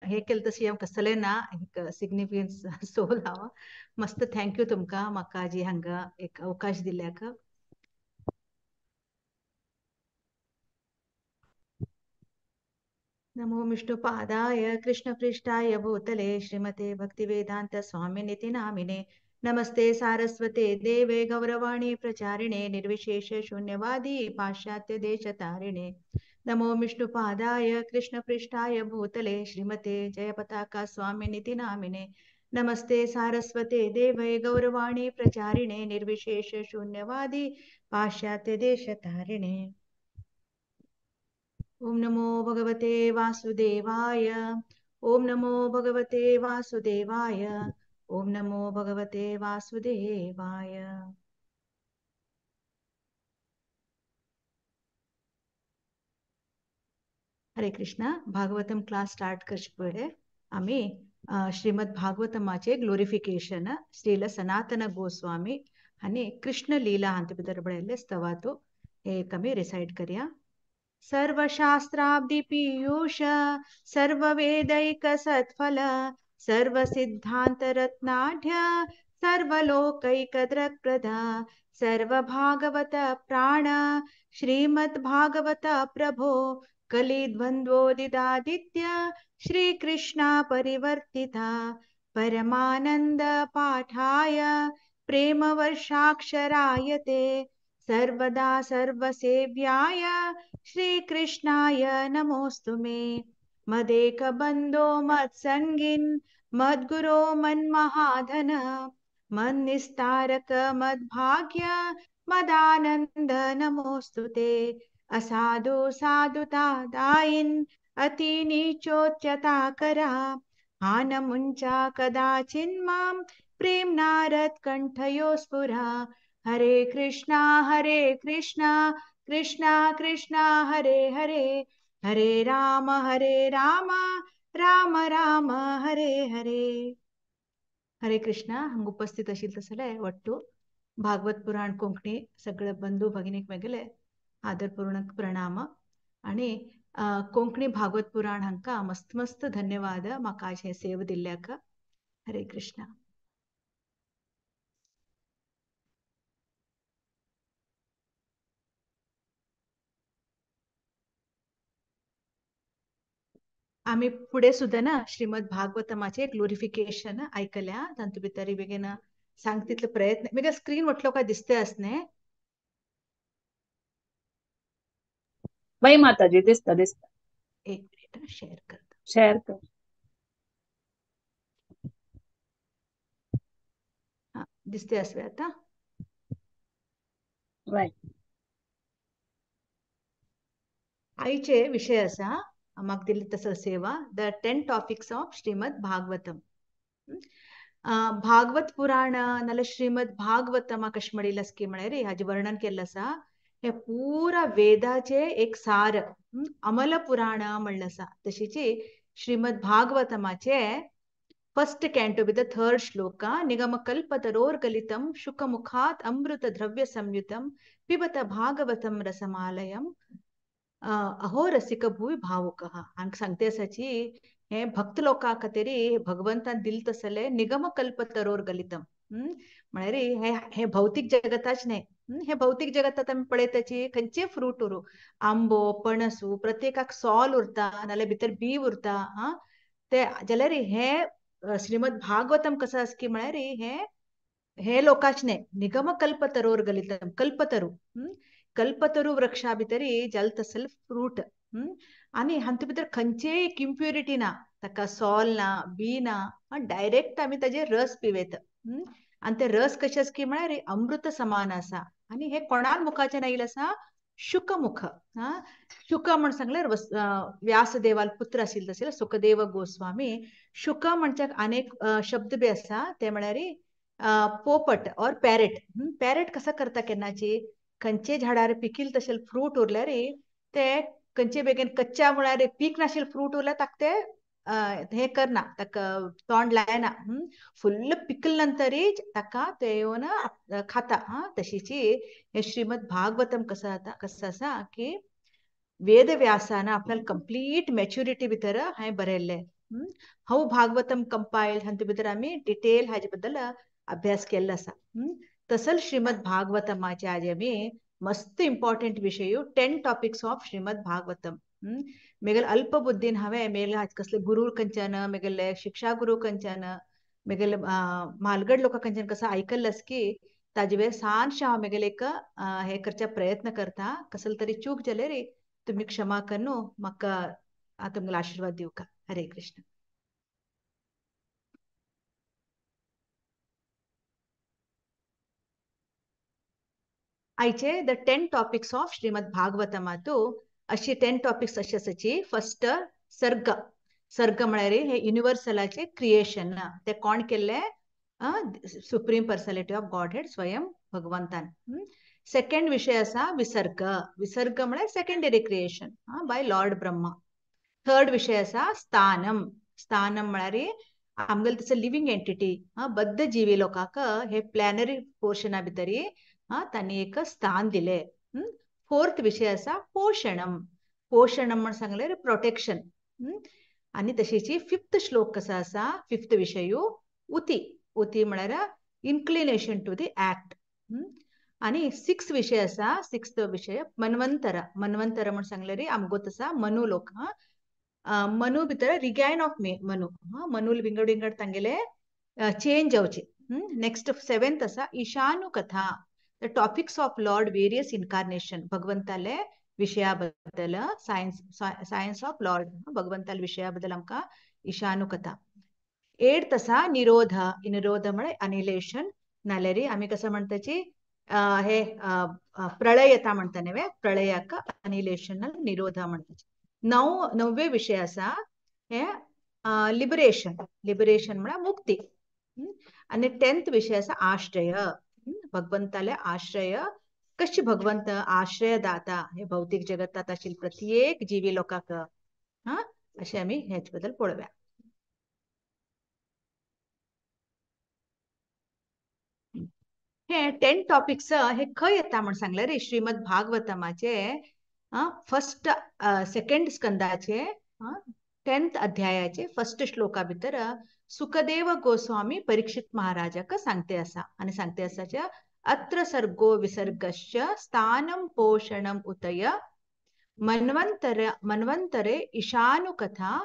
हे केलें तशें हांव कसलें ना एक सिग्निफिकन्स सोल हांव मस्त thank you तुमकां म्हाका जी हांगा एक अवकाश दिल्याक. नमो विष्णुपादाय कृष्णपृष्ठाय भूतले श्रीमते भक्तिवेदांत स्वामिनिति नामिने. नमस्ते सारस्वते देवे गौरवाणी प्रचारिणे निर्विशेष शून्यवादी पाश्चात्य देशतारिणे. नमो विष्णुपादाय कृष्णपृष्ठाय भूतले श्रीमते जयपताका स्वामिनिति नामिने. नमस्ते सारस्वते देवे गौरवाणी प्रचारिणे निर्विशेष शून्यवादी पाश्चात्य देशतारिणे. ओम नमो भगवते वासुदेवाय. ओम नमो भगवते वासुदेवाय. ओम नमो भगवते वासुदेवाय. हरे कृष्णा. भागवतम क्लास स्टार्ट करचे पयलें आमी श्रीमद भागवतमाचे ग्लोरिफिकेशन श्रील सनातन गोस्वामी आनी कृष्ण लीला हांचे भितर बरयल्ले स्तवातो हे एक आमी रिसायट करया. सर्वशास्त्राब्धि पीयूष सर्ववेदैक सत्फल सर्वसिद्धांत रत्नाढ्य सर्वलोकैक दृक्प्रदा सर्वभागवत प्राण श्रीमद्भागवत प्रभो कलिद्वन्द्वोदिदादित्य श्रीकृष्णा परिवर्तिता परमानंद पाठाय प्रेमवर्षाक्षरायते सर्वदा सर्वसेव्याय श्रीकृष्णाय नमोऽस्तु मे. मदेक बंधो मत्संगिन् मद्गुरो मन्महाधन मन्निस्तारक मद्भाग्य मदानंद नमोऽस्तु ते. असाधु साधुता दायिन् अति नीचोच्चता करा हानमुंचा कदाचिन्मां प्रेम्णारत् कंठयो स्फुरा. हरे कृष्णा कृष्णा कृष्णा हरे हरे हरे राम राम राम हरे हरे. हरे कृष्णा. हांगा उपस्थित आशिल्ले तसले वट्टू भागवत पुराण कोंकणी सगळे बंधू भगिनीक मेगेले आदरपूर्ण प्रणाम. आणि कोंकणी भागवत पुराण हांकां मस्त मस्त धन्यवाद म्हाका आज हे सेव दिल्ल्याक. हरे कृष्णा. आमी फुडें सुद्दां ना श्रीमद भागवतमाचे ग्लोरिफिकेशन आयकल्या तातूंत भितर बेगीन सांग तितलो प्रयत्न. बेगीन स्क्रीन म्हटलो काय दिसते आसने बाई माताजी दिसता दिसता. एक मिनिट शेअर करता. शेअर कर. हा दिसते असवे आता. राईट. आईचे विषय असा म्हाका दिल्ली तसो सेवा the 10 topics of Shrimad Bhagavatam. Bhagavat Purana नाल्यार श्रीमद भागवतमा कशें म्हणिल्लें आसा की म्हळ्यार हाजें वर्णन केल्लें आसा हे पुरा वेदाचे एक सार अमल पुराण म्हणलें आसा. तशीच श्रीमद भागवतमाचे फर्स्ट कॅन्टो भितर थर्ड श्लोका निगमकल्पतरोर्गलितं शुकमुखात् अमृत द्रव्य संयुतं पिबत भागवतम रसमालयम अहो रसिक भूय भावुक. हांगा सांगते आसाची हे भक्त लोकां खातीर भगवंतान दिल तसले निगमकल्पतरोर गलितम म्हळ्यार हे हे भौतीक जगताच न्हय. हे भौतीक जगतात आमी पळयताची खंयचे फ्रूट उरूं आंबो पणसू प्रत्येकाक सोल उरता नाल्यार भितर बी उरता. हा ते जाल्यार हे श्रीमद भागवतम कसं आसा की म्हळ्यार हे हे लोकाच न्हय निगमकल्पतरोर गलितम कल्पतरू कल्पतरू वृक्षा भितरी जाल तसल फ्रूट आनी हातूंत भितर खंयचेय एक इम्प्युरिटी ना ताका सोल ना बी ना डायरेक्ट आमी ताजे रस पिवेत आनी ते रस कशे आसा की म्हळ्यार अमृत समान आसा. आनी हे कोणाक मुखाचेर आयिल्लें आसा शुकमुख. हा शुक म्हण सांगल्यार व्यासदेवाल पुत्र आशिल्ले तशें सुखदेव गोस्वामी. शुक म्हणच्याक अनेक शब्द बी आसा ते म्हळ्यार पोपट ऑर पॅरेट. पॅरेट कसो करता केन्नाची खंयचे झाडार पिकील तशें फ्रूट उरल्यार ते खंयचे बेगीन कच्च्या म्हळ्यार पीक नाशिल्लें फ्रूट उरल्यार ताका ते हे करना ताका तोंड लायना फुल्ल पिकल नंतरच ताका ते येवन खाता. हा तशीच हे श्रीमद भागवतम कसं जाता कसं आसा की वेदव्यासान आपल्याला कंप्लीट मॅच्युरिटी भितर हांवें बरयल्लें. हाऊ भागवतम कंपायल्ड हातूंत भितर आमी डिटेल हाजे बद्दल अभ्यास केल्लो आसा. तसल श्रीमद भागवतमाचे आज आमी मस्त इम्पॉर्टंट विशय 10 टॉपिक्स ऑफ श्रीमद भागवतम. मेगेले अल्पबुद्धीन हांवें मेगेले कसले गुरू कंच्यान मेगेले शिक्षा गुरू कंच्यान मेगेले मालगड लोकां कंच्यान कसो आयकल्लें की ताजे वेळ सानशें हांव मेगेले एक हे करच्या प्रयत्न करता. कसले तरी चूक जाले रे तुमी क्षमा कर न्हू, म्हाका तुमगेलो आशिर्वाद दिवका. हरे कृष्ण. आयचे the 10 topics of Shrimad भागवतमातू अशी 10 टॉपिक्स अशी आसाची. फर्स्ट सर्ग. सर्ग म्हळ्यार हे युनिवर्सलाचे क्रिएशन, ते कोण केल्ले? Supreme personality of Godhead स्वयं भगवंतान. सेकंड विषय आसा विसर्ग. विसर्ग म्हळ्यार secondary creation by lord Brahma. Third विषय आसा स्थानम. स्थानम म्हळ्यार आमगेले तसो लिव्हिंग एंटिटी बद्ध जीवी लोकांक हे प्लॅनरी पोर्शना भितर तांणी एक स्थान दिले. फोर्थ विषय आसा पोषणम. पोषणम म्हण सांगले प्रोटेक्शन. आनी तशीची फिफ्थ श्लोक कसो आसा, फिफ्थ विशय उती. उती म्हळ्यार इन्क्लिनेशन टू the act. आनी सिक्स विषय आसा, सिक्स्थ विषय मन्वंतर. मन्वंतर म्हण सांगले रे आमगो तसा मनु लोक. मनु भितर रिगॅन ऑफ मनु, मनु विंगड विंगड तांगेले चेंज जावचे. नेक्स्ट सेवेंथ आसा ईशानु कथा, the topics of lord various incarnation. भगवंताले विशया बद्दल सायन्स, सायन्स ऑफ लॉर्ड भगवंताले विशया बद्दल आमकां ईशानु कथा. एड्थ आसा निरोध. निरोध म्हळ्यार अनिलेशन, नाल्यार आमी कसं म्हणटाची हे प्रळय येता म्हणटा न्हय, प्रळयाक अनिलेशन निरोध म्हणटाची. नव्वे विशय आसा हे लिबरेशन. लिबरेशन म्हळ्यार मुक्ती. आनी 10th विशय आसा आश्रय. भगवंताले आश्रय, कशी भगवंत आश्रय दाता हे भौतिक जगतात आशिल्ले प्रत्येक जीवी लोकांक. हा अशें आमी हेच बद्दल पळोवया. हे 10 टॉपिक्स हे खंय येता म्हण सांगले रे श्रीमद भागवतमाचे फर्स्ट सेकंड स्कंदाचे 10th अध्यायाचे फर्स्ट श्लोका भितर सुखदेव गोस्वामी परीक्षित महाराजाक सांगते आसा. आनी सांगते आसाच्या अत्र सर्गो विसर्गश्च स्थानम पोषणम उतय मन्वंतर मन्वंतरे ईशानुकथा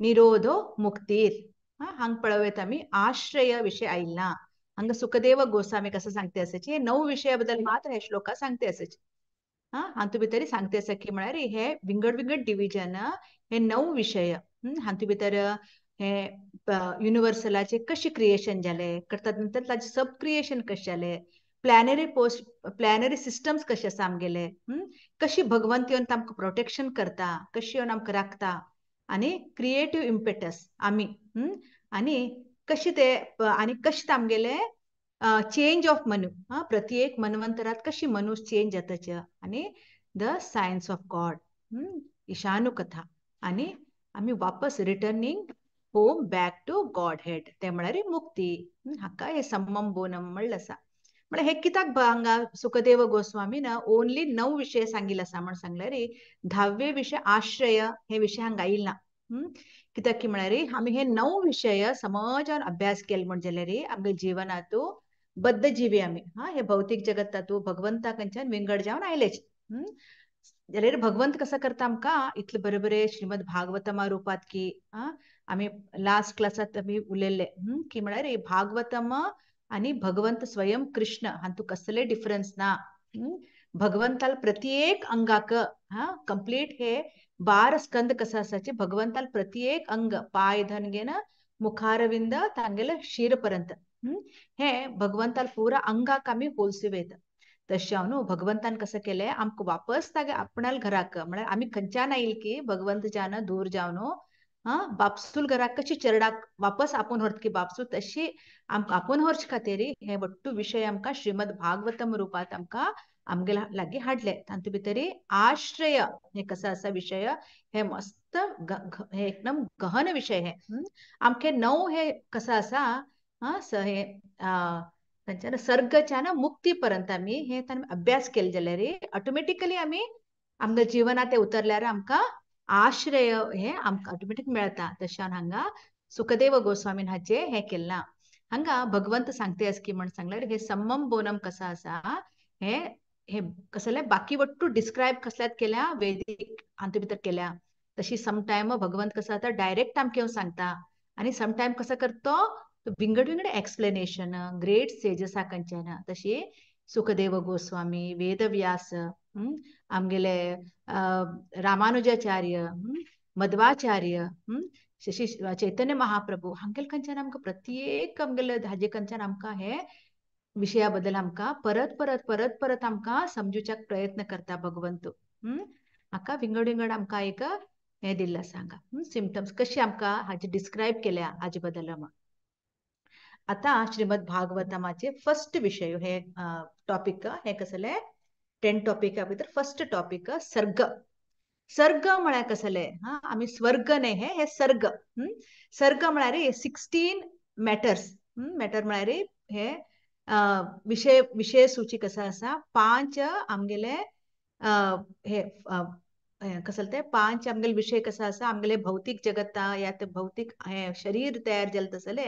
निरोधो मुक्तीर. हांग पळोवयत आमी आश्रय विषय आयला. हांगा सुखदेव गोस्वामी कसं सांगते आसाची हे 9 विशया बद्दल मात्र हे श्लोका सांगते आसाची. हातूंत भितर सांगते आसा की म्हळ्यार हे विंगड विंगड डिविजन हे 9 विशय. हातूंत भितर हे युनिवर्सलाचे कशें क्रिएशन जाले, करतात नंतर ताचे सब क्रिएशन कशें जाले, प्लॅनरी पोस्ट प्लॅनरी सिस्टम्स कशे आसा आमगेले, कशी भगवंत येवन आमकां प्रोटेक्शन करता, कशी येवन आमकां राखता, आनी क्रिएटीव इम्पेटस आमी, आनी कशें ते आनी कशें आमगेले चेंज ऑफ मनु, प्रत्येक मन्वंतरात कशी मनु चेंज जाताचे, आनी the science of God ईशानुकथा, आनी आमी वापस returning home back to Godhead, ते म्हळ्यार मुक्ती. हाका हे सम्मम बोनम म्हणलें आसा. म्हळ्यार हे कित्याक हांगा सुखदेव गोस्वामीन ओनली 9 विशय सांगिल्ले आसा म्हण सांगल्यार 10वे विशय आश्रय हे विशय हांगा आयिल्ले ना. कित्याक की म्हळ्यार आमी हे 9 विशय समजान अभ्यास केले म्हण जाल्यार आमगे जिवनांतू बद्ध जीवी आमी, हे भौतिक जगतांतू भगवंता कंच्यान विंगड जावन आयलेच. जाल्यार भगवंत कसो करता आमकां इतले बरे बरे श्रीमद भागवतमा रुपात की आमी लास्ट क्लासांत आमी उलयल्ले की म्हळ्यार भागवतम आनी भगवंत स्वयं कृष्ण हातूंत कसले डिफरन्स ना. भगवंताल प्रत्येक अंगाक कंप्लीट हे 12 स्कंद कसं आसाचे भगवंताल प्रत्येक अंग पाय धन घेन मुखारविंद तांगेले शीर पर्यंत हे भगवंताल पुरा अंगाक आमी होलसुवेत. तशें न्हू भगवंतान कसं केलें आमकां वापस तागे आपणाल घराक म्हळ्यार आमी खंयच्यान आयल की भगवंतच्यान दूर जावन बापसूल घराक कशी चरडाक वापस आपोवन व्हरत की बापसूल, तशी आमकां आपोवन व्हरचे खातीर हे वट्टू विशय आमकां श्रीमद भागवतम रुपात आमकां आमगेल्या लागीं हाडले. तातूंत भितर आश्रय हे कसो आसा विशय हे मस्त हे एकदम गहन विशय हे आमके 9 हे कसो आसा हे तांच्या सर्गच्यान मुक्ती पर्यंत आमी हे अभ्यास केले जाल्यार ऑटोमॅटिकली आमी आमच्या जिवनांत ते उतरल्यार आमकां आश्रय हे आमकां ऑटोमॅटीक मेळता. तशान हांगा सुखदेव गोस्वामीन हाचे हे केलां. हांगा भगवंत सांगते की म्हण सांगल्यार हे सम्मम बोनम कसा आसा हे हे कसले बाकी वट्टू डिस्क्रायब कसल्यात केल्या वेदीक हातूंत भितर केल्या. तशी समटायम भगवंत कसो जाता डायरेक्ट आमकां येवन सांगता आनी समटायम कसो करता तो विंगड विंगड एक्सप्लेनेशन ग्रेट सेजसा खंयच्यान. तशी सुखदेव गोस्वामी, वेदव्यास, आमगेले रामानुजाचार्य, मध्वाचार्य, श्री चैतन्य महाप्रभू हांगेले खंयच्यान आमकां प्रत्येक आमगेले हाजे खंयच्यान आमकां हे विशया बद्दल आमकां परत परत परत परत आमकां समजुच्याक प्रयत्न करता भगवंत. हाका विंगड विंगड आमकां एक हें दिल्लें आसा हांगा सिमटम्स कशी आमकां हाजे डिस्क्रायब केल्या हाजे बद्दल. आतां श्रीमद भागवतमाचे फर्स्ट विशय हे टॉपिक हे कसले 10 टॉपिका भितर फर्स्ट टॉपिक सर्ग. सर्ग म्हळ्यार कसले हा आमी स्वर्ग न्हय हे हे सर्ग. सर्ग म्हळ्यार 16 मॅटर्स. मॅटर म्हळ्यार हे विशय विशय सूची कसा आसा 5 आमगेले हे कसले ते 5 आमगेले विशय कसा आसा आमगेले भौतिक जगता या ते भौतिक हे शरीर तयार जालें तसले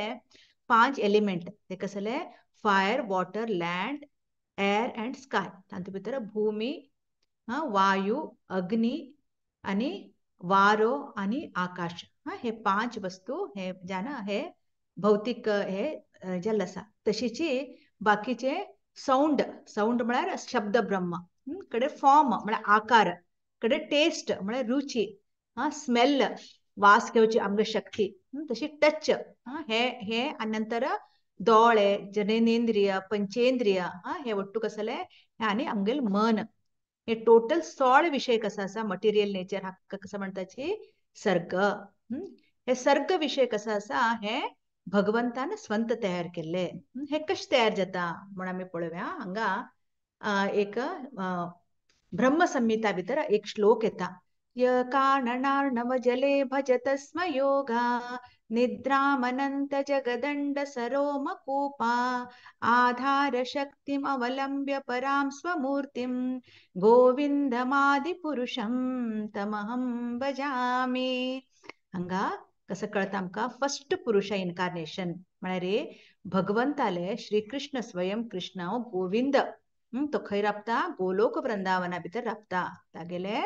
5 एलिमेंट ते कसले fire, water, land, air and sky. तातूंत भितर भूमी, वायू, अग्नी आनी वारो आनी आकाश हे 5 वस्तू हे जाणा हे भौतिक हे जाल्लें आसा. तशीची बाकीचे साउंड, साउंड म्हळ्यार शब्द ब्रह्म, कडे फॉर्म म्हळ्यार आकार, कडे टेस्ट म्हळ्यार रुची, स्मेल वास घेवची आमगे शक्ती, तशी टच हे हे आनी नंतर दोळे, जननेंद्रिय, पंचेंद्रिय हे वट्टू कसले आनी आमगेले मन. हे टोटल 16 विशय कसा आसा मटेरियल नेचर हाका कसं म्हणटाची सर्ग. हे सर्ग विशय कसा आसा हे भगवंतान स्वंत तयार केल्ले. हे कशें तयार जाता म्हण आमी पळोवया. हांगा एक ब्रह्मसंहिता भितर एक श्लोक येता. य काननार्णव जले भजत स्म योगा निद्रामनंत जगदंड सरोमकूपा आधार शक्तिम अवलंब्य परां स्वमूर्तिं गोविंदमादिपुरुषं तमहं भजामि. हांगा कसं कळता आमकां फर्स्ट पुरुष इनकार्नेशन म्हळ्यार भगवंताले श्रीकृष्ण स्वयं कृष्ण गोविंद तो खंय राबता गोलोक वृंदावना भितर राबता. तागेले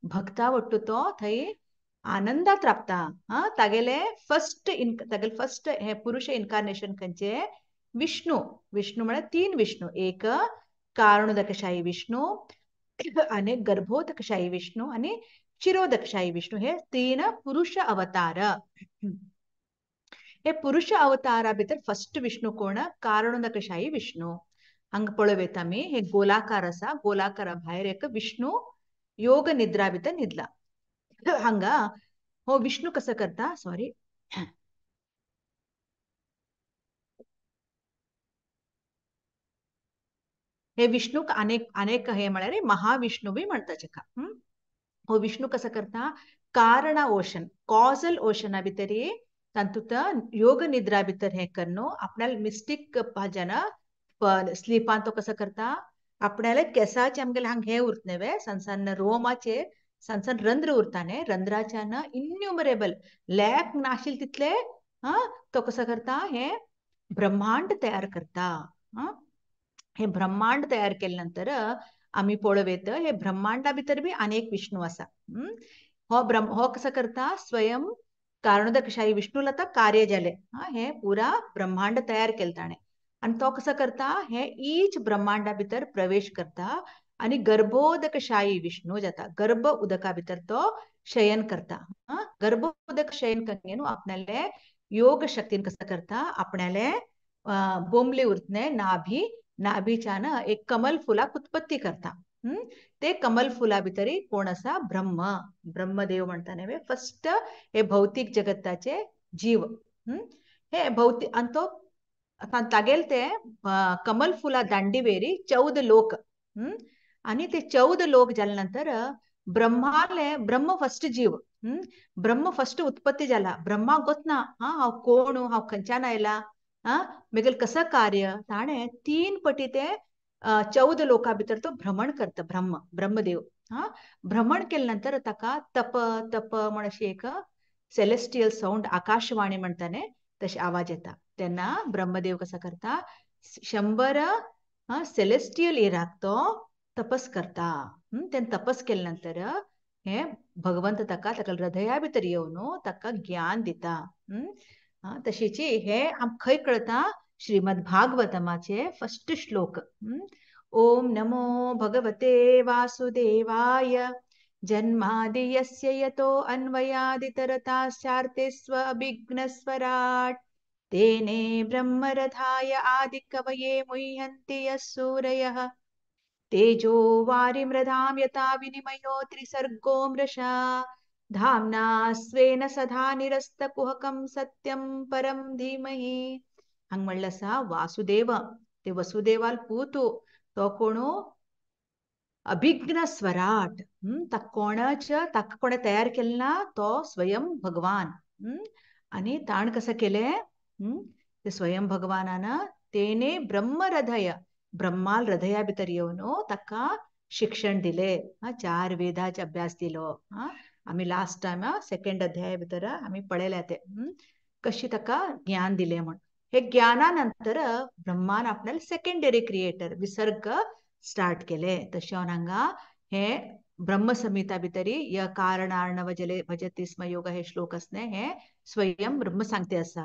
भक्ता वट्टू तो थंय आनंदात राबता. हा तागेले फर्स्ट तागेले फर्स्ट हे पुरुष इनकार्नेशन खंयचे विष्णू. विष्णू म्हळ्यार 3 विष्णू, एक कारणोदकशाही विष्णू आनी गर्भोदकशाही विष्णू आनी क्षीरोदकशाही विष्णू. हे 3 पुरुष अवतार. हे पुरुष अवतारा भितर फर्स्ट विष्णू कोण कारणोदकशाही विष्णू. हांगा पळोवयेता आमी हे गोलाकार आसा, गोलाकारा भायर एक विष्णू योग निद्रा भितर न्हिदला. हांगा हो विष्णू कसो करता सॉरी हे विष्णूक अनेक अनेक हे म्हळ्यार महाविष्णू बी म्हणटा तेका. हो विष्णू कसो करता कारणा ओशन कॉजल ओशना भितर तातूंत योग निद्रा भितर हे करून आपणाले मिस्टीक भाजना स्लिपान तो कसो करता आपणाले केसाचे आमगेले हांगा हे उरत न्हय सन सन रोमाचे सन सन रंध्र उरता न्हय, रंध्राच्यान इन्युमरेबल लॅक नाशिल्ले तितले तो कसो करता हे ब्रह्मांड तयार करता. हे ब्रह्मांड तयार केले नंतर आमी पळोवयेत हे ब्रह्मांडा भितर बी अनेक विष्णू आसा. हो ब्रह्म हो कसो करता स्वयं कारणोदकशाही विष्णूला आतां कार्य जालें हे पुरा ब्रह्मांड तयार केलें ताणें आनी तो कसो करता हे ईच ब्रह्मांडा भितर प्रवेश करता आनी गर्भोदकशाही विष्णू जाता. गर्भ उदका भितर तो शयन करता. गर्भ उदक शयन करून न्हू आपणाले योग शक्तीन कसो करता आपणाले बोंबले उरतने नाभी नाभीच्यान एक कमल फुलाक उत्पत्ती करता. ते कमल फुला भितर कोण आसा ब्रह्म, ब्रह्मदेव म्हणटा न्हय फर्स्ट हे भौतिक जगताचे जीव. हे भौतिक आनी तो तागेले ते कमल फुला दांडीवेरी 14 लोक आनी ते 14 लोक जाले नंतर ब्रह्माले ब्रह्म फर्स्ट जीव, ब्रह्म फर्स्ट उत्पत्ती जाला. ब्रह्माक गोतना हा हांव कोण, हांव खंयच्यान आयला, मेगेलें कसं कार्य. ताणें 3 पटी ते 14 लोकां भितर तो भ्रमण करता ब्रह्म ब्रह्मदेव. हा भ्रमण केले नंतर ताका तप तप म्हण अशी एक सेलेस्टियल साउंड आकाशवाणी म्हणताने तशे आवाज येता. तेन्ना ब्रह्मदेव कसा करता 100 सेलेस्टियल इराक तो तपस करता. तेन्ना तपस केले नंतर हे भगवंत ताका ताका हृदया भितर येवन ताका ज्ञान दिता. तशीची हे आमकां खंय कळता श्रीमद भागवतमाचे फर्स्ट श्लोक. ओम नमो भगवते वासुदेवाय जन्मादि यस्य यतो अन्वयादितरताश्चार्ते स्व अभिघ्नस्वराट् तेने ब्रह्मरथाय आदिकवये मुह्यन्ति यः सूरयः तेजो वारिमृधां यथा विनिमयो त्रिसर्गो मृषा धाम्ना स्वेन सदा निरस्तकुहकं सत्यं परं धीमहि. हांगा म्हणलें आसा वासुदेव ते वसुदेवाल पूत तो कोणू अभिघ्न स्वराट. ताका कोणाच ताका कोणें तयार केलें ना तो स्वयं भगवान. आनी ताण कसं केलें ते स्वयं भगवानान तेने ब्रह्महृदय ब्रह्माल हृदया भितर येवन ताका शिक्षण दिले. 4 वेदाचे अभ्यास दिलो. आमी लास्ट टायम सेकंड अध्याय भितर आमी पळयल्या ते कशी ताका ज्ञान दिले म्हण. हे ज्ञाना नंतर ब्रह्मान आपल्याला सेकंडरी क्रिएटर विसर्ग स्टार्ट केले. तशें हांगा हे ब्रह्मसंहिता भितरी य कारणार्णव जले भजती स्म योग हे श्लोक आसने हे स्वयं ब्रह्म सांगते आसा.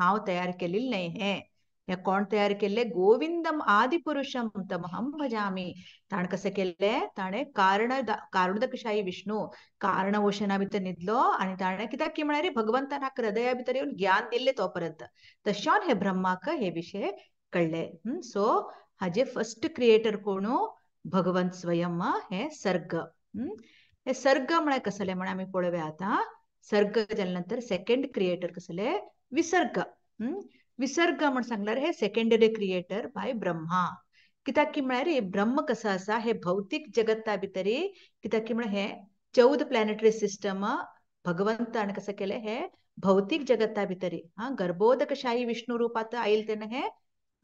हांव तयार केलेले न्हय हे हे कोण तयार केल्ले गोविंदम आदिपुरुषम तमहं भजामि. ताणें कशें केल्लें ताणें कारणदकशाही विष्णू कारण ओशना भितर न्हिदलो आनी ताणें कित्याक की म्हळ्यार भगवंतान हाका हृदया भितर येवन ज्ञान दिल्लें तो पर्यंत. तशें हे ब्रह्माक हे विशय कळ्ळे. सो हाजे फर्स्ट क्रिएटर कोणू भगवंत स्वयं हे सर्ग. हे सर्ग म्हळ्यार कसले म्हण आमी पळोवया आतां. सर्ग जाल्या नंतर सेकंड क्रिएटर कसले विसर्ग. विसर्ग म्हण सांगल्यार हे सेकंडरी क्रिएटर बाय ब्रह्मा. कित्याक की म्हळ्यार ब्रह्म कसो आसा हे भौतीक जगता भितरी कित्याक की म्हळ्यार हे 14 प्लॅनेटरी सिस्टम भगवंतान कसं केलें हे भौतीक जगता भितरी गर्भोदकशाही विष्णू रूपात आयल तेन्ना हे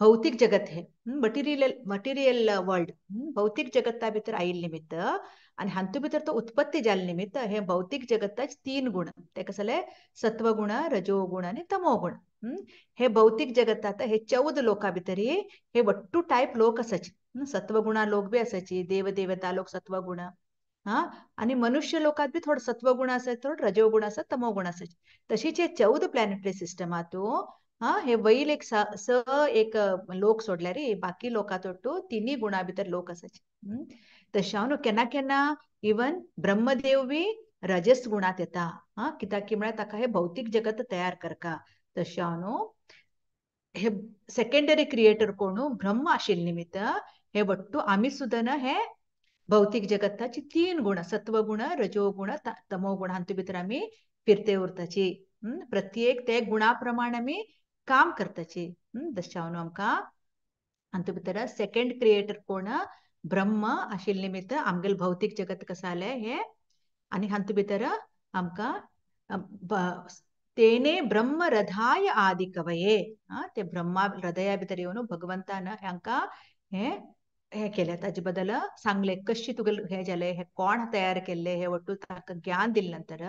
भौतीक जगत हे मटिरियल मटिरियल वर्ल्ड भौतीक जगता भितर आयिल्ले निमित्त आनी हातूंत भितर तो उत्पत्ती जाल्ले निमित्त हे भौतीक जगताचे 3 गुण ते कसले सत्वगुण रजोगुण आनी तमोगुण. हे भौतीक जगतात हे 14 लोका भितरी हे वट्टू टायप लोक आसाचे. सत्वगुणा लोक बी आसाची देवदेवता लोक सत्वगुण हा आनी मनुष्य लोकात बी थोडो सत्वगुण आसा थोडो रजोगुण आसा तमोगुण आसाचे. तशीच हे 14 प्लॅनेटरी सिस्टमातू हा हे वैल एक स एक लोक सोडल्यार बाकी लोकांत ಒಟ್ಟು तिन्ही गुणा भितर लोक आसाचे. तशें न्हू केन्ना केन्ना इवन ब्रह्मदेव बी रजस गुणांत येता. हा कित्याक की म्हळ्यार ताका हे भौतीक जगत तयार करका. तशें न्हू हे सेकंडरी क्रिएटर कोणू ब्रह्म आशिल्ले निमित्त हे वट्टू आमी सुद्दां ना हे भौतीक जगताची 3 गुण सत्वगुण रजोगुण तमोगुण हातूंत भितर आमी फिरते उरताची. प्रत्येक ते गुणा प्रमाण आमी काम करताची. तशें न्हू आमकां हातूंत भितर सेकंड क्रिएटर कोण ब्रह्म आशिल्ले निमित्त आमगेले भौतीक जगत कसं जालें हे आनी हातूंत भितर आमकां तेने ब्रह्म हृदय आदि कवये ते ब्रह्मा हृदया भितर येवन भगवंतान हांकां हे हे केलें ताजे बदल सांगलें कशी तुगेलें हें जालें हे कोण तयार केल्लें हे वट्टू ताका ज्ञान दिले नंतर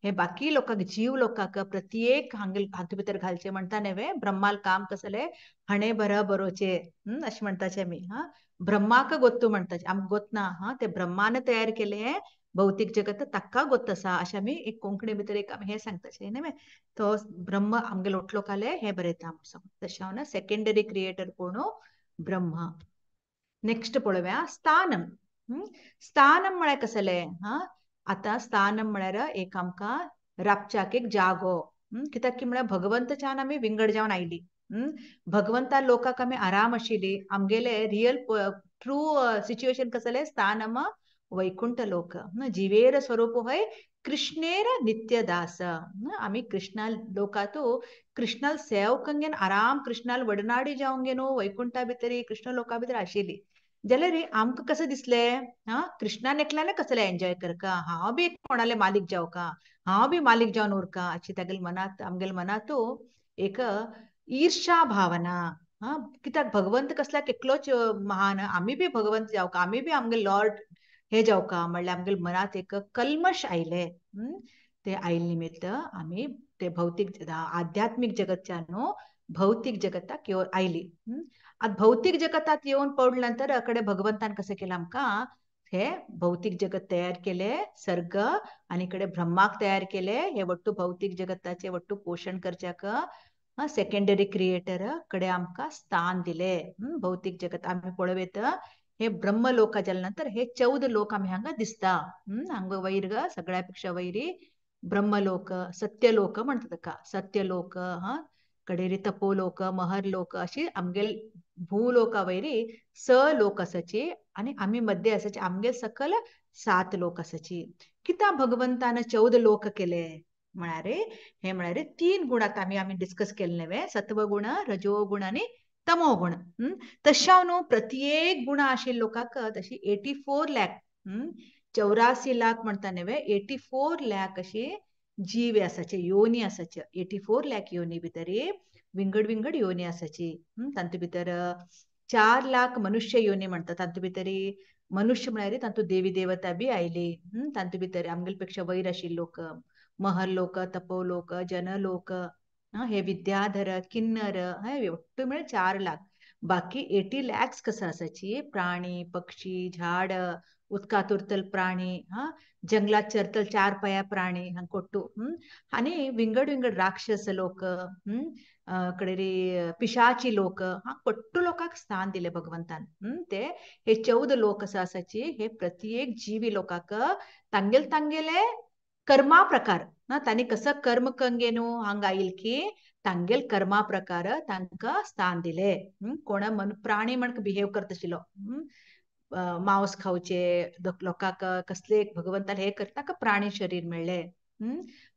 हे बाकी लोकांक जीव लोकांक प्रत्येक हांगेल हातूंत भितर घालचें म्हणटा न्हय ब्रह्माल काम कसलें हाणें बरं बरोवचें अशें म्हणटाचे आमी. हा ब्रह्माक गोत्तू म्हणटाचे आमकां गोत ना. हा ते ब्रह्मान तयार केलें हें भौतीक जगत ताका गोत आसा अशें आमी एक कोंकणी भितर एक आमी हें सांगताचे न्हय तो ब्रह्म आमगेले लोटलोकाले हें बरयता म्हूण. तशें हांव सेकंडरी क्रिएटर कोणू ब्रह्मा. नेक्स्ट पळोवया स्थानम. स्थानम म्हळ्यार कसलें हा आतां स्थानम म्हळ्यार एक आमकां राबच्याक एक जागो. कित्याक की म्हळ्यार भगवंतच्यान आमी विंगड जावन आयली. भगवंता लोकांक आमी आराम आशिल्ली आमगेले रियल ट्रू सिच्युएशन कसलें स्थानम वैकुंठ लोक. जिवेर स्वरूप हय कृष्णेर नित्यदास. आमी कृष्णा लोकांतू कृष्णाल सेव कंगेन आराम कृष्णाल वडनाडी जावंगेनो वैकुंठा भितरी कृष्ण लोका भितर आशिल्ली. जाल्यार आमकां कसं दिसलें हा कृष्णान एकल्याने कसलें एन्जॉय करका हांव बी कोणाले मालीक जावका हांव बी मालीक जावन उरका अशी तागेले मनांत आमगेले मनांतू एक ईर्षा भावना. हा कित्याक भगवंत कसल्याक एकलोच महान आमी बी भगवंत जावका आमी बी आमगेले लॉर्ड हे जावका म्हणल्यार आमगेले मनात एक कल्मश आयले. ते आयल निमित्त आमी ते भौतिक आध्यात्मिक जगतच्या न्हू भौतिक जगताक आयली. आतां भौतिक जगतात येवन पडले नंतर कडे भगवंतान कसं केलं आमकां हे भौतिक जगत तयार केले सर्ग आणि कडे ब्रह्माक तयार केले. हे वट्टू भौतिक जगताचे वट्टू पोषण करच्याक सेकंडरी क्रिएटर कडे आमकां स्थान दिले. भौतिक जगत आमी पळोवयत हे ब्रह्मलोका जाल्या नंतर हे 14 लोक आमी हांगा दिसता. हांगा वैर सगळ्या पेक्षा वैरी ब्रह्मलोक सत्यलोक म्हणटा ताका सत्यलोक हा कडेरी तपोलोक महरलोक अशी आमगेल भूलोका वैरी स लोक आसाची आणि आमी मध्ये आसाची आमगेल सकल 7 लोक आसाची. कित्याक भगवंतान 14 लोक केले म्हळ्यार हे म्हळ्यार 3 गुणात आमी आमी डिस्कस केले न्हय सत्वगुण रजोगुण आनी तमोगुण. तशें न्हू प्रत्येक गुण आशिल्ल्या लोकांक तशी 84 लाख 84 लाख म्हणटा न्हय 84 लाख अशी जीव आसाचे योनी आसाचे. 84 लाख योनी भितर विंगड विंगड योनी आसाची. तांतू भितर 4 लाख मनुष्य योनी म्हणटा. तांतू भितर मनुष्य म्हळ्यार तांतू देवी देवता बी आयली. तांतू भितर आमगेले पेक्षा वयर आशिल्ले लोक महरलोक तपोलोक जनलोक हे विद्याधर किन्नर हे ಒಟ್ಟು म्हळ्यार 4 लाख. बाकी 80 लॅक्स कसं आसाची प्राणी पक्षी झाड उदकांत उरतल प्राणी हा जंगलात चरतल 4 पाया प्राणी हांकां ಒಟ್ಟು आनी विंगड विंगड राक्षस लोक कडेरी पिशाची लोक हा ಒಟ್ಟು लोकांक स्थान दिले भगवंतान. ते हे 14 लोक कसं आसाची हे प्रत्येक जीवी लोकांक तांगेल तांगेले कर्मा प्रकार ना तांणी कसं कर्म कंगे न्हू हांगा आयल की तांगेल कर्मा प्रकार तांकां स्थान दिले. कोण मन प्राणी म्हण बिहेव करता आशिल्लो मांस खावचे लोकांक कसले भगवंतान हे करता ताका प्राणी शरीर मेळ्ळे.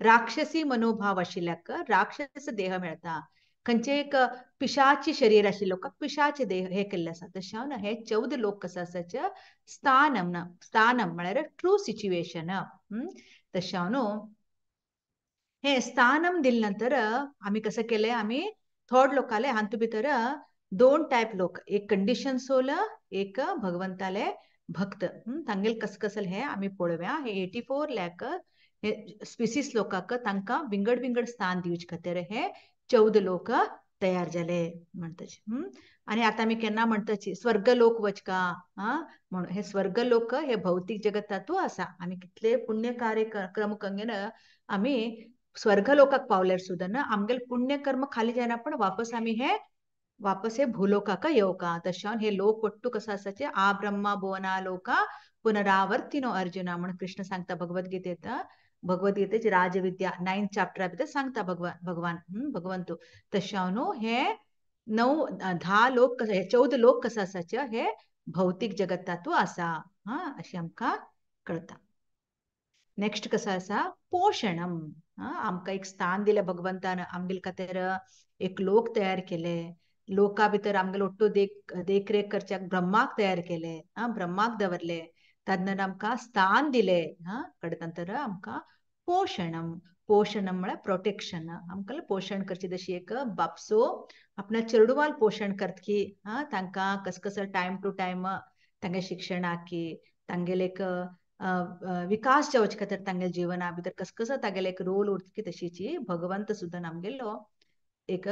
राक्षसी मनोभाव आशिल्ल्याक राक्षस देह मेळटा. खंयचे एक पिशाची शरीर आशिल्ल्या लोकांक पिशाचे देह हे केल्ले आसा. तशें न्हू हे 14 लोक कसं आसाचे स्थानम ना स्थानम म्हळ्यार ट्रू सिच्युएशन. तशें न्हू हे स्थानम दिले नंतर आमी कसं केले आमी थोड लोकाले हातूंत भितर 2 टायप लोक एक कंडिशन सोल एक भगवंताले भक्त. तांगेल कस कसल हे आमी पळोवया. हे 84 लाख हे स्पिसीस लोकांक तांकां विंगड विंगड स्थान दिवचे खातीर हे 14 लोक तयार जाले म्हणटाचे. आनी आतां आमी केन्ना म्हणटाची स्वर्गलोक वचका हा म्हणून हे स्वर्गलोक हे भौतिक जगतांतू आसा. आमी कितले पुण्य कार्य क्रम कंगेन आमी स्वर्गलोकाक पावल्यार सुद्दां ना आमगेले पुण्यकर्म खाली जायना पण वापस आमी हे वापस हे भूलोकाक येवका. तशें हे लोक ಒಟ್ಟು कसो आसाचे आ ब्रह्मा भुवना लोका पुनरावर्तिनो अर्जुना म्हणून कृष्ण सांगता भगवद्गीतेत. भगवद्गीतेची राजविद्या 9th चॅप्टरा भितर सांगता भगवान भगवंतू. तशें न्हू हे 9 10 लोक 14 लोक कसो आसाचे हे भौतिक जगतांतू आसा हा अशें आमकां कळटा. नेक्स्ट कसं आसा पोषणम. आमकां एक स्थान दिलें भगवंतान आमगेले खातीर एक लोक तयार केले. लोका भितर आमगेले ಒಟ್ಟು देखरेख करच्याक ब्रह्माक तयार केले हा ब्रह्माक दवरले. ताजे आमकां स्थान दिले हा कडे नंतर आमकां पोषणम. पोषणम म्हळ्यार प्रोटेक्शन. आमकां पोषण करचे जशी एक बापसो आपल्या चेडवाल पोषण करत की हा तांकां कस कसं टायम टू टायम तांगे शिक्षणाकी तांगेले एक विकास जावचे खातीर तांगेले जिवना भितर कस कसो तागेले एक रोल उरता की तशीची भगवंत सुद्दां आमगेलो एक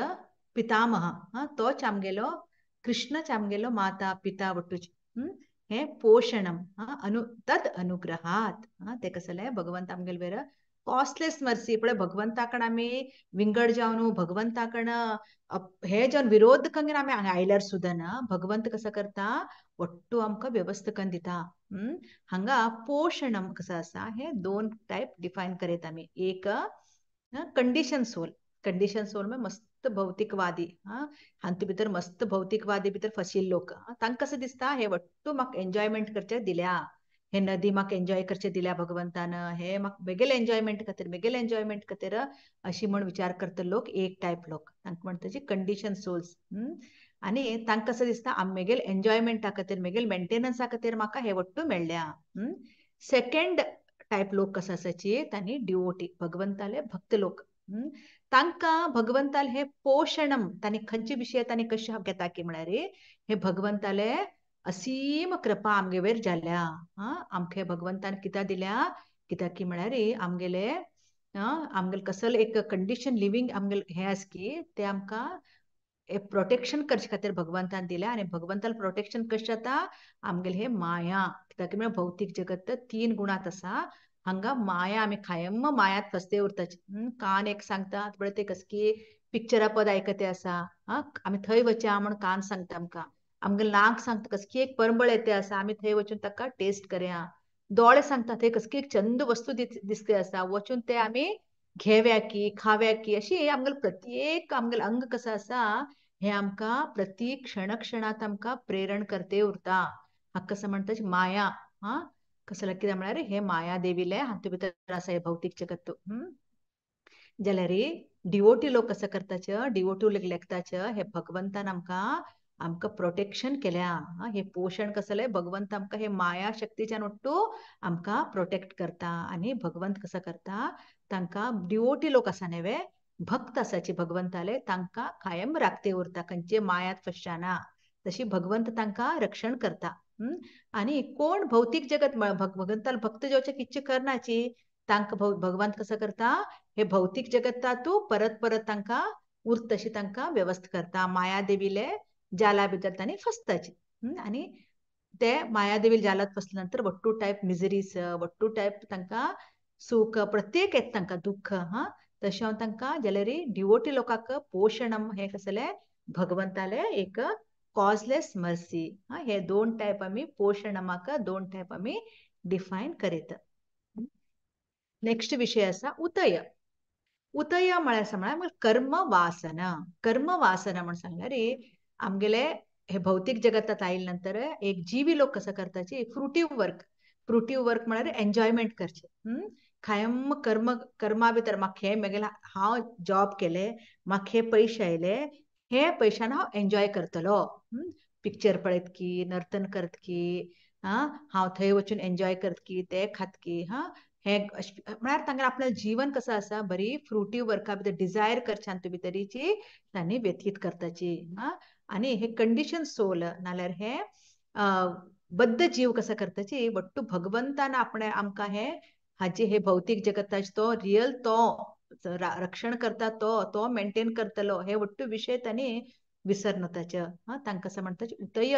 पितामह हा तोच आमगेलो कृष्णच आमगेलो माता पिता वट्टूच. हे पोषणम हा अनु तद अनुग्रहात हा ते कसले भगवंत आमगेले वेर कॉस्टलेस मर्सी. पळय भगवंता कडेन आमी विंगड जावन भगवंता कडेन हे जावन विरोध करून आमी आयल्यार सुद्दां ना भगवंत कसो करता ಒಟ್ಟು आमकां व्यवस्था करून दिता. हांगा पोषणम कसं आसा हे 2 टायप डिफायन करीत आमी. एक कंडिशन सोल. कंडिशन सोल म्हळ्यार मस्त भौतिकवादी हा हातूंत भितर मस्त भौतिकवादी भितर फसिल्ले लोक तांकां कसं दिसता हे वट्टू म्हाका एन्जॉयमेंट करचे दिल्या हे नदी म्हाका एन्जॉय करचे दिल्या भगवंतान हे म्हाका बेगेले एन्जॉयमेंट खातीर बेगेले एन्जॉयमेंट खातीर अशी म्हण विचार करता लोक एक टायप लोक तांकां म्हणटा जी कंडिशन सोल्स. आनी तांकां कसं दिसता आम मेगेल एन्जॉयमेंटा खातीर मेगेल मेंटेनन्सा खातीर म्हाका हे वट्टू मेळ्ळ्या. सेकंड टायप लोक कसं आसाची तांणी डिवोटी भगवंताले भक्त लोक. तांकां भगवंताले हे पोषणम तांणी खंयचे विशय तांणी कशें घेता की म्हळ्यार हे भगवंताले असीम कृपा आमगेर जाल्या. हा आमके भगवंतान कित्याक दिल्या, कित्याक की म्हळ्यार आमगेले आमगेले कसले एक कंडिशन लिव्हिंग आमगेले हे आसा की ते आमकां प्रोटेक्शन करचे खातीर भगवंतान दिल्या. आनी भगवंतान प्रोटेक्शन कशें जाता, आमगेले हे माया, कित्याक म्हळ्यार भौतीक जगत 3 गुणांत आसा, हांगा माया आमी कायम मायात फसते उरताची. कान एक सांगता पळय ते कसकी पिक्चरा पद आयकते आसा, हा आमी थंय वच्या म्हण कान सांगता आमकां, आमगे नाक सांगता कसकी एक परंबळ येते आसा आमी थंय वचून ताका टेस्ट करया, दोळे सांगता थंय कसकी एक चंद वस्तू दिसते आसा वचून ते आमी घेव्या की खाव्या की, अशी आमगेले प्रत्येक आमगेले अंग कसो आसा हे आमकां प्रति क्षण क्षणात आमकां प्रेरण करते उरता. हाका कसं म्हणटा माया. हा कसं कितें म्हळ्यार हे माया देवीले हातूंत भितर आसा हे भौतीक जगत. जाल्यार डिवोटी लोक कसं करताचे, डिवोटी लोक लेखताचे हे भगवंतान आमकां आमकां प्रोटेक्शन केल्या. हे पोषण कसलें, भगवंत आमकां हे माया शक्तीच्यान ಒಟ್ಟು आमकां प्रोटेक्ट करता. आनी भगवंत कसो करता, तांकां डिवोटी लोक आसा न्हय भक्त आसाची भगवंताले, तांकां कायम राखते उरता, खंयचे मायात फसना, तशी भगवंत तांकां रक्षण करता. आनी कोण भौतीक जगत भगवंताल भक्त जावचे इच्छा करनाची, तांकां भगवंत कसो करता, हे भौतीक जगतातू परत परत तांकां उरत तशी तांकां व्यवस्था करता. माया देवीले जाला भितर तांणी फसताची. आनी ते मायादेवी जालात फसले नंतर वट्टू टायप मिजरीस, वट्टू टायप तांकां सुख प्रत्येक येता तांकां दुःख. हा तशें हांव तांकां जाल्यार डिवोटी लोकांक पोषणम हे कसले भगवंताले एक कॉजलेस मर्सी. हा हे 2 टायप आमी पोषणमाक 2 टायप आमी डिफायन करीत. नेक्स्ट विषय आसा उतय. उतय म्हळ्यार आसा म्हळ्यार कर्म वासना. कर्म वासना म्हण सांगल्यार आमगेले हे भौतीक जगतात आयले नंतर एक जीवी लोक कसं करताची फ्रुटीव वर्क. फ्रुटीव वर्क म्हळ्यार एन्जॉयमेंट करचे. कायम कर्म कर्मा भितर म्हाका हे मेगेले हांव जॉब केले, म्हाका हे पयशे आयले, हे पयशान हांव एन्जॉय करतलो, पिक्चर पळयत की, नर्तन करत की, हा हांव थंय वचून एन्जॉय करत की, ते खात की, हा हे म्हळ्यार तांकां आपलें जीवन कसं आसा बरी फ्रुटीव वर्का भितर डिजायर करच्यान तुमी तरीची तांणी व्यतीत करताची. हा आनी हे कंडिशन सोल नाल्यार हे बद्ध जीव कसं करताची वट्टू भगवंतान आपणे आमकां हे हाजे हे भौतीक जगताचे तो रियल तो रक्षण करता, तो तो मेंटेन करतलो, हे वट्टू विषय तांणी विसरनताचे. हा तांकां कसं म्हणटा उतय.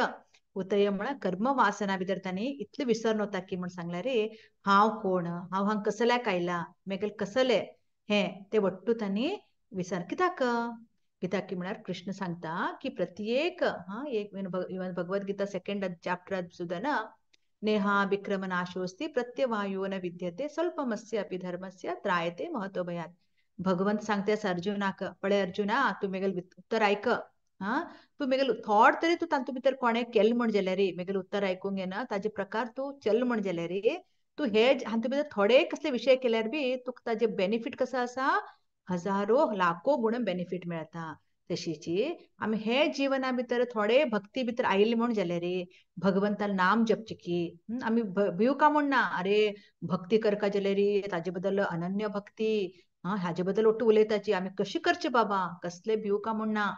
उतय म्हळ्यार कर्म वासना भितर तांणी इतले विसरनता की म्हण सांगल्यार रे हांव कोण, हांव हांग कसल्याक आयला, मेगेले कसले हे ते वट्टू तांणी विसर. कित्याक, कित्याक की म्हळ्यार कृष्ण सांगता की प्रत्येक हा एक इवन भगवद्गीता सेकंड चॅप्टरात सुद्दां ना, नेहा विक्रम नाशोस्ति प्रत्यवायो न विद्यते स्वल्पमस्य अपि धर्मस्य त्रायते महतो भयात्. भगवंत सांगते अर्जुनाक, पळय अर्जुना तूं मेगेले उत्तर आयक, हा तूं मेगेले थोड तरी तूं तातूंत भितर कोणें केलें म्हण जाल्यार मेगेले उत्तर आयकूंक येना ताजे प्रकार तूं चल म्हण जाल्यार तूं हे हातूंत भितर थोडे कसले विशय केल्यार बी तुका ताजे बेनिफीट कसो आसा, हजारो लाखो गुण बेनिफीट मेळटा. तशीची आमी हे जीवना भितर थोडे भक्ती भितर आयले म्हण जाल्यार भगवंतान नाम जपचे की आमी भिवू का म्हण ना, अरे भक्ती करका जाल्यार ताजे बद्दल अनन्य भक्ती हा हाजे बद्दल ಒಟ್ಟು उलयताची आमी कशी करचे बाबा, कसले भिवू का म्हण ना.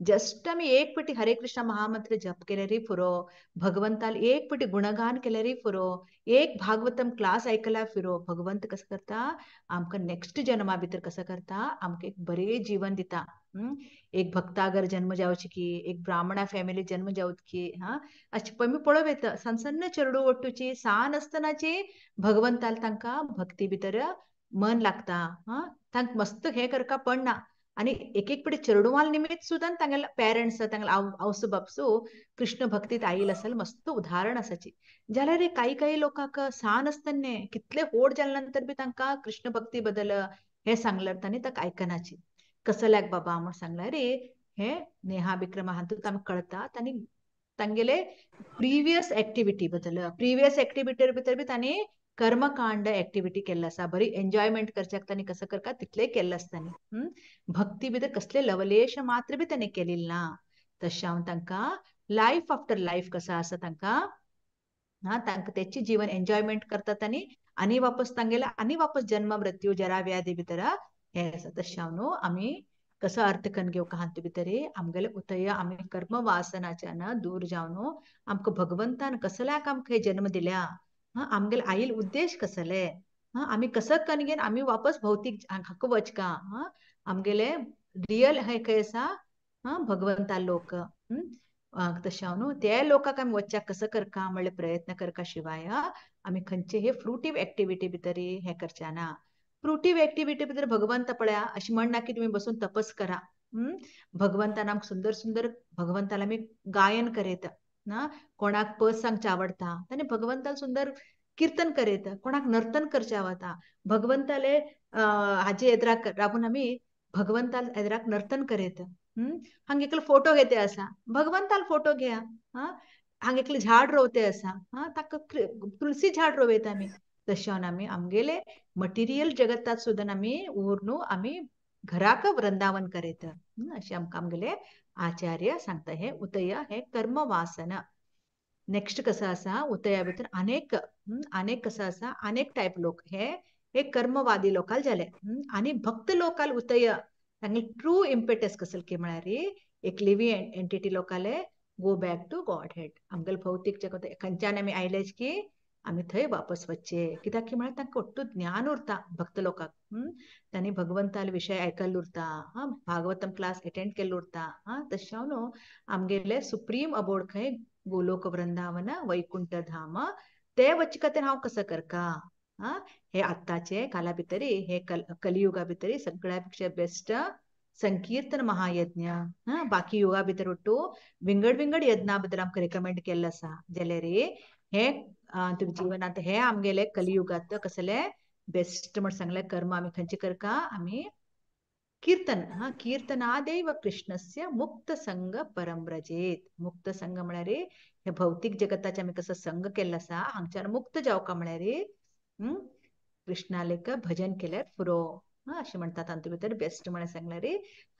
जस्ट आमी एक पटी हरे कृष्ण महामंत्र जप केल्यारय पुरो, भगवंताल एक पटी गुणगान केल्यारय पुरो, एक भागवतम क्लास आयकल्यार पुरो, भगवंत कसो करता आमकां नेक्स्ट जन्मा भितर कसो करता आमकां एक बरें जीवन दिता. एक भक्तागर जन्म जावचे की, एक ब्राह्मणा फॅमिली जन्म जावचे की, हा अशें पळय आमी पळोवं येता सान सन्न चेडूं वट्टूची सान आसतनाची भगवंताल तांकां भक्ती भितर मन लागता. हा तांकां मस्त हें करका पडना. आनी एक एक पटी चेडवां निमित्त सुद्दां तांगेले पेरंट्स तांगेले आवसू बापसू कृष्ण भक्तीत आयिल्ले आसा मस्त उदाहरण आसाची. जाल्यार काही काही लोकांक सान आसतना कितले व्हड जाले नंतर बी तांकां कृष्ण भक्ती बद्दल हें सांगल्यार तांणी ताका आयकनाची. कसल्याक बाबा म्हण सांगल्यार हे नेहा विक्रमा हातूंत आमकां कळटा तांणी तांगेले प्रिवियस एक्टिविटी बद्दल, प्रिवियस एक्टिविटी भितर बी तांणी कर्मकांड एक्टिविटी केल्ले आसा, बरी एन्जॉयमेंट करच्याक तांणी कसो करता तितलें केल्लें आसता तांणी. भक्ती भितर कसले लवलेश मात्र बी तांणी केलेली ना. तशें हांव तांकां लायफ आफ्टर लायफ कसो आसा तांकां हा तांकां तेचें जीवन एन्जॉयमेंट करता तांणी आनी वापस तांगेले आनी वापस जन्म मृत्यू जरा व्याधी भितर हें आसा. तशें हांव न्हू आमी कसो अर्थ करून घेवका हातूंत भितर आमगेले उतय आमी कर्म वासनाच्यान दूर जावन आमकां भगवंतान कसल्याक आमकां जन्म दिल्या, आमगेले आईल उद्देश कसले, आमी कसं करून घेवन आमी वापस भौतीक हाका वचका, आमगेले रियल हे खंय आसा भगवंता लोक, तशें न्हू ते लोकांक आमी वचच्याक कसं करका म्हणले प्रयत्न करका शिवाय आमी खंयचे हे फ्रुटीव एक्टिविटी भितर हे करच्या ना. फ्रुटीव एक्टिविटी भितर भगवंत पळया अशें म्हणना की तुमी बसून तपस करा, भगवंतान आमकां सुंदर सुंदर भगवंताला आमी गायन करयता ना, कोणाक पद सांगचें आवडटा ताणें भगवंताक सुंदर कीर्तन करयता, कोणाक नर्तन करचें आवडटा भगवंताले हाजे एदराक राबून आमी भगवंताल एदराक नर्तन करयता. हांगा एकलो फोटो घेते आसा भगवंताल फोटो घेया, हांगा एकलें झाड रोवते आसा ताका तुलसी झाड रोवयता आमी. तशें आमी आमगेले मटिरियल जगतात सुद्दां आमी उरनू आमी घराक वृंदावन करयता अशें आमकां आमगेले आचार्य सांगता. हे उतय हे कर्म वासना. नेक्स्ट कसं आसा उतया भितर अनेक अनेक कसं आसा अनेक टायप लोक हे हे कर्मवादी लोकाल जाले आनी भक्त लोकाल उतय तांगे ट्रू इम्पेटस कसल की म्हळ्यार एक लिविंग एंटिटी लोकाले go back to God head. आमगेले भौतीक जगत खंयच्यान आमी आयलेच की आमी थंय वापस वचचे, कित्याक की म्हळ्यार तांकां ഒट्टू ज्ञान उरता भक्त लोकांक, तांणी भगवंताले विशय आयकल्लो उरता, भागवतम क्लास अटेंड केल्लो उरता. तशें न्हू आमगेले सुप्रीम अबोर्ड खंय गोलोक वृंदावन वैकुंठ धाम ते वचका तें हांव कसं करका, हे आत्ताचे काला भितरी हे कलियुगा भितरी सगळ्या पेक्षा बेस्ट संकीर्तन महायज्ञ. बाकी युगा भितर ಒಟ್ಟು विंगड विंगड यज्ञा बद्दल आमकां रेकमेंड केल्लो आसा. जाल्यार हे तुमच्या जीवनांत हे आमगेले कलियुगांत कसले बेस्ट म्हण सांगले कर्म आमी खंयचे करका आमी कीर्तन, कीर्तनादेव कृष्णस्य मुक्त संग परम व्रजेत. मुक्त संग म्हळ्यार हे भौतीक जगताचे आमी कसो संग केल्लो आसा हांगच्यान मुक्त जावका म्हळ्यार कृष्णालेक भजन केल्यार पुरो अशें म्हणटात. तातूंत भितर बेस्ट म्हळ्यार सांगल्यार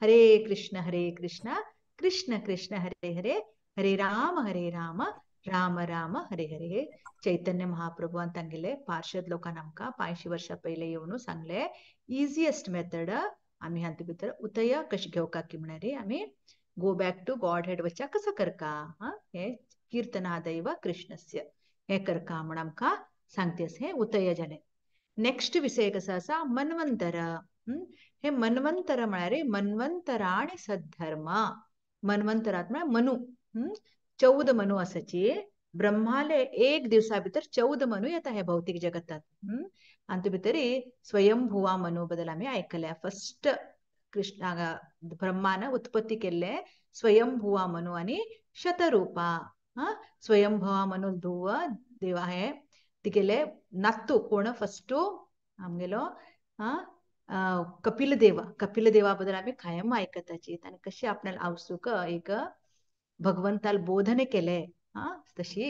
हरे कृष्ण हरे कृष्ण कृष्ण कृष्ण हरे हरे हरे राम हरे राम राम राम हरे हरे. चैतन्य महाप्रभुआन तांगेले पार्षद लोकांक आमकां 500 वर्सां पयले येवन सांगले इजिएस्ट मेथड आमी हातूंत भितर उतय कशें घेवका की म्हळ्यार आमी go back to God head वचच्या कसो करका, हे कीर्तनादैव कृष्णस्य हे करका म्हण आमकां सांगते. हे उतय जालें. नेक्स्ट विषय कसो आसा मन्वंतर. हे मन्वंतर म्हळ्यार मन्वंतर आनी सद्धर्म. मन्वंतरात म्हळ्यार मनु, 14 मनु आसाची. ब्रह्माले एक दिवसा भितर 14 मनु येता हे भौतीक जगतात. हातूंत भितर स्वयंभुवा मनु बद्दल आमी आयकल्या. फर्स्ट कृष्णा ब्रह्मान उत्पत्ती केल्ले स्वयंभुवा मनु आनी शतरूपा. स्वयंभुवा मनु धुव देवा हे तिगेले नातू कोण फर्स्ट आमगेलो कपिल देवा. कपिल देवा बद्दल आमी कायम आयकताची. ताणें कशें आपणाक आवसूक एक भगवंताल बोधने केले. तशी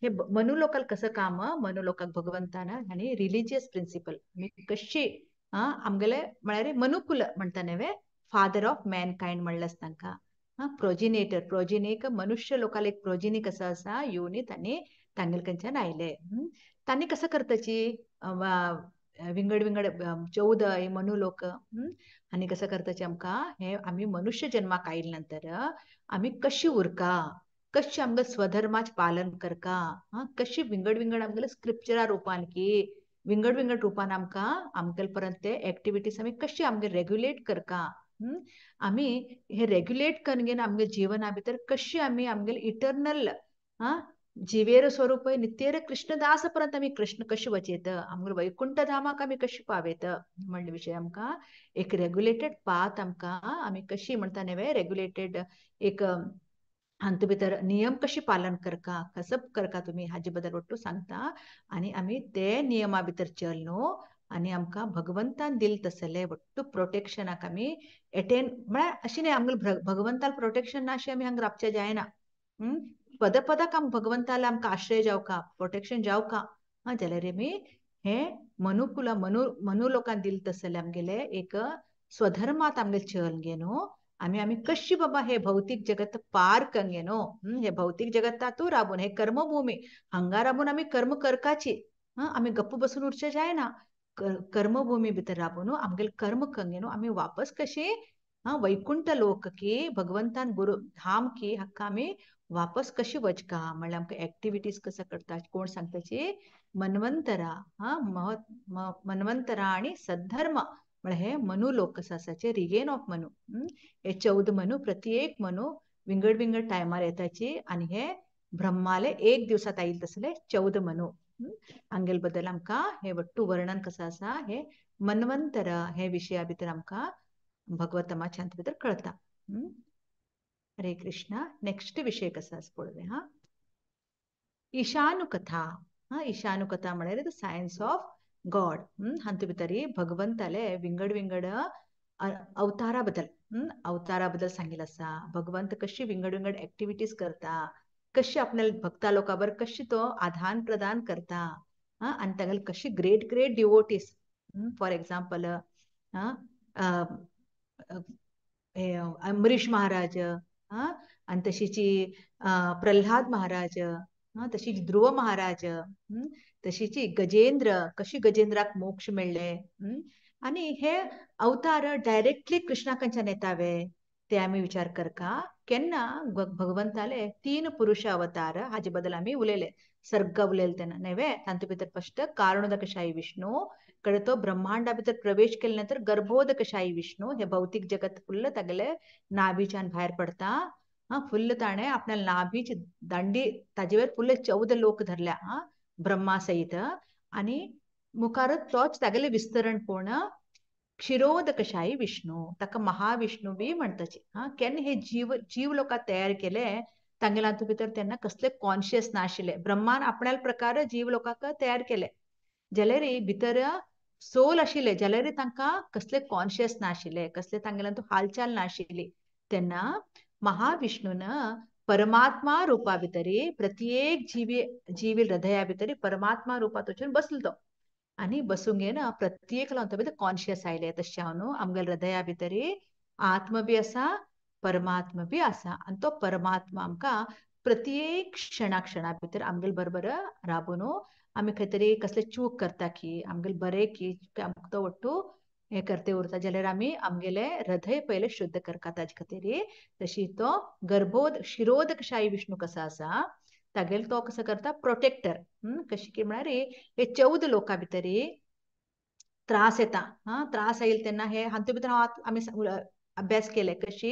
हे मनु लोकांक कसं काम, मनु लोकांक भगवंतान आनी रिलिजियस प्रिंसिपल आमी कशी आमगेले म्हळ्यार मनुकुल म्हणटा न्हय, फादर ऑफ मॅनकायंड म्हणलें आसता तांकां. प्रोजिनेटर, प्रोजिनीक मनुष्य लोकांक एक प्रोजिनी कसो आसा येवन तांणी तांगेले खंयच्यान आयले. तांणी कसं करताची विंगड विंगड 14 मनु लोक आनी कसं करताची आमकां हे आमी मनुष्य जन्माक आयले नंतर आमी कशी उरका, कशी आमकां स्वधर्माचें पालन करका, कशी विंगड विंगड आमगेले स्क्रिप्चरा रुपान की विंगड विंगड रुपान आमकां आमगेले परंत ते एक्टिविटीज आमी कशी आमगे रेग्युलेट करका. आमी हे रेग्युलेट करून घेवन आमगे जिवना भितर कशी आमी आमगेले इटर्नल जिवेर स्वरूप नित्येर कृष्णदास पर्यंत आमी कृष्ण कशे वचयत, आमगेले वैकुंठ धामाक आमी कशे पावयत म्हणले विशय आमकां एक रेग्युलेटेड पाथ आमकां आमी कशी म्हणटा न्हय रेग्युलेटेड एक हातूंत भितर नियम कशी पालन करका, कसं करका तुमी हाजे बद्दल ಒಟ್ಟು सांगता. आनी आमी ते नियमा भितर चल न्हू आनी आमकां भगवंतान दिल तसले ಒಟ್ಟು प्रोटेक्शनाक आमी एटेन म्हळ्यार अशें न्हय आमगेले भगवंताल प्रोटेक्शन ना अशें आमी हांगा राबचें जायना. पद पदाक आमकां भगवंताल आमकां आश्रय जावका, प्रोटेक्शन जावका. जाल्यार आमी हे मनुकुला मनु मनु लोकांक दिल तसले आमगेले एक स्वधर्मात आमगेले चल गे न्हू आमी आमी कशी बाबा हे भौतीक जगत पार कंगे न्हू, हे भौतीक जगतातू राबून हे कर्मभूमी हांगा राबून आमी कर्म करकाची, आमी गप्प बसून उरचें जायना. कर्मभूमी भितर राबून आमगेले कर्म कंगे न्हू आमी वापस कशी हा वैकुंठ लोक की भगवंतान गुरु धाम की हाका आमी वापस कशी वचका म्हणल्यार आमकां एक्टिविटीज कसो करता कोण सांगताची मन्वंतरा हा मन्वंतरा आणि सद्धर्म म्हळ्यार हे मनु लोक कसो आसाचे रिगेन ऑफ मनु. हे 14 मनु प्रत्येक मनु विंगड विंगड टायमार येताची आनी हे ब्रह्माले एक दिवसात आयिल्ले तसले 14 मनु. हांगेल बद्दल आमकां हे वट्टू वर्णन कसो आसा हे मन्वंतर हे विशया भितर आमकां भगवतमा छांत भितर कळता. हरे कृष्णा. नेक्स्ट विषय कसो आसा पळोवया. हा ईशानुकथा. हा ईशानुकथा म्हळ्यार the science of God. हातूंत भितर भगवंताले विंगड विंगड अवतारा बद्दल अवतारा बद्दल सांगिल्लें आसा. भगवंत कशी विंगड विंगड एक्टिविटीज करता, कशी आपल्या भक्ता लोकांबर कशी तो आदान प्रदान करता आनी तागेले कशी great great devotees for example Ambarish Maharaj आनी तशीची प्रल्हाद महाराज, तशीच ध्रुव महाराज, तशीची गजेंद्र, कशी गजेंद्राक मोक्ष मेळ्ळे आनी हे अवतार डायरेक्टली कृष्णा खंयच्यान येतावे ते आमी विचार करका. केन्ना भगवंताले 3 पुरुष अवतार हाजे बद्दल आमी उलयले, सर्ग उलयले तेन्ना न्हय तांचे भितर फस्ट कारणोदकशाही विष्णू कडे तो ब्रह्मांडा भितर प्रवेश केले नंतर गर्भोदकशाही विष्णू हे भौतिक जगत फुल्ल तागेले नाभीच्यान भायर पडता. हा फुल्ल ताणें आपल्या नाभीची दांडी ताजेवर फुल्ल 14 लोक धरल्या हा ब्रह्मा सहित आनी मुखारच तोच तागेले विस्तरण कोण क्षीरोदकशाही विष्णू ताका महाविष्णू बी म्हणटाची. हा केन्ना हे जीव जीव लोकां तयार केले तांगेले हातूंत भितर तेन्ना कसले कॉन्शियस नाशिल्ले. ब्रह्मान आपल्या प्रकार जीव लोकांक तयार केले जाल्यार भितर सोल आशिल्ले जाल्यार तांकां कसले कॉन्शियस नाशिल्ले, कसले तांगेले हालचाल नाशिल्ली. तेन्ना महाविष्णून परमात्मा रुपा भितरी प्रत्येक जीवी जीवी हृदया भितरी परमात्मा रुपात वचून बसलो तो आनी बसूंक येना प्रत्येक भितर कॉन्शियस आयले. तशें हांव न्हू आमगेल्या हृदया भितरी आत्म बी आसा परमात्मा बी आसा आनी तो परमात्मा आमकां प्रत्येक क्षणा क्षणा भितर आमगेले बरोबर राबून आमी खंय तरी कसले चूक करता की आमगेले बरें की आमकां तो वट्टू हे करते उरता जाल्यार आमी आमगेले हृदय पयले शुद्ध करता ताजे खातीर. तशी तो गर्भोद क्षीरोदकशाही विष्णू कसो आसा तागेलो तो कसो करता प्रोटेक्टर कशी की म्हळ्यार हे 14 लोकां भितरी त्रास येता. हा त्रास आयले तेन्ना हे हातूंत भितर हांव आमी अभ्यास केले कशी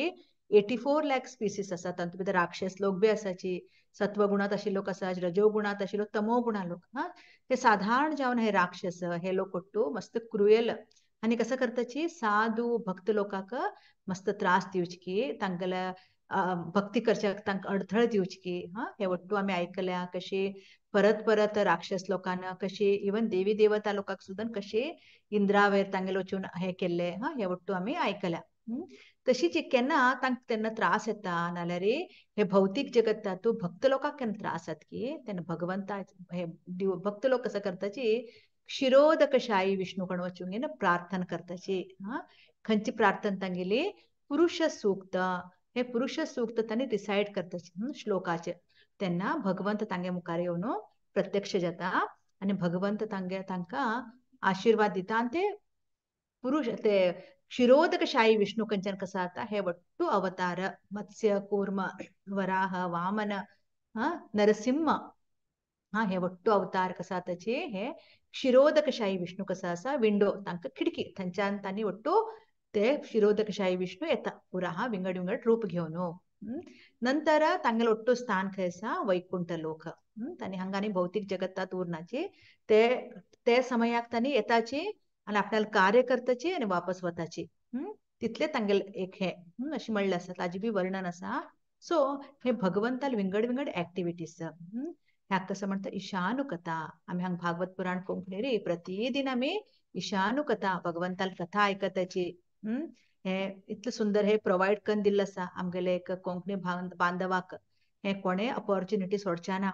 84 लाख स्पिसीस आसात तातूंत भितर राक्षस लोक बी आसाची, सत्वगुणांत आशिल्ले लोक आसात, रजोगुणांत आशिल्ले, तमोगुणा लोक. हा ते साधारण जावन हे राक्षस हे लोक ಒಟ್ಟು मस्त क्रुएल आनी कसं करताची साधू भक्त लोकांक मस्त त्रास दिवची की तांगेले भक्ती करच्याक तांकां अडथळ दिवची की. हा हे वट्टू आमी आयकल्या कशी परत परत राक्षस लोकांना कशी इवन देवी देवता लोकांक सुद्दां कशी इंद्रावयर तांगेले वचून हे केल्ले. हा हे वट्टू आमी आयकल्या. तशीच केन्ना तांकां तेन्ना त्रास येता नाल्यार हे भौतीक जगत तातूंत भक्त लोकांक केन्ना त्रास जाता की तेन्ना भगवंता हे भक्त लोक कसं करताची क्षीरोदकशाही विष्णू कडेन वचून घेवन प्रार्थना करताची. हा खंयची प्रार्थना तांगेली पुरुष सूक्त हे पुरुष सूक्त तांणी डिसायड करताची श्लोकाचे. तेन्ना भगवंत तांगे मुखार येवन प्रत्यक्ष जाता आनी भगवंत तांगे तांकां आशिर्वाद दिता आनी ते पुरुष ते क्षीरोदकशाही विष्णू खंयच्यान कसो जाता हे वट्टू अवतार मत्स्य कूर्म वराह वामन हा नरसिंह हा हे वट्टू अवतार कसो जाताची हे क्षीरोदकशाही विष्णू कसो आसा विंडो तांकां खिडकी थंयच्यान तांणी वट्टू ते क्षीरोदकशाही विष्णू येता पुरा हा विंगड विंगड रूप घेवन. नंतर तांगेले वट्टू स्थान खंय आसा वैकुंठ लोक. तांणी हांगा आनी भौतीक जगतात उरनाची ते ते समयाक तांणी येताची आनी आपल्याला कार्य करताची आनी वापस वताची. तितले तांगेले एक हे अशें म्हणलें आसा ताजें बी वर्णन आसा. सो हे भगवंताल विंगड विंगड एक्टिविटीज ह्या कसं म्हणटा ईशानुकथा. आमी हांगा भागवत पुराण कोंकणी रे प्रतिदिन आमी ईशानुकथा भगवंताल कथा आयकताची. हे इतलें सुंदर हे प्रोवायड करून दिल्लें आसा आमगेले एक कोंकणी बांधवाक हे कोणें ऑपॉर्च्युनिटी सोडच्या ना.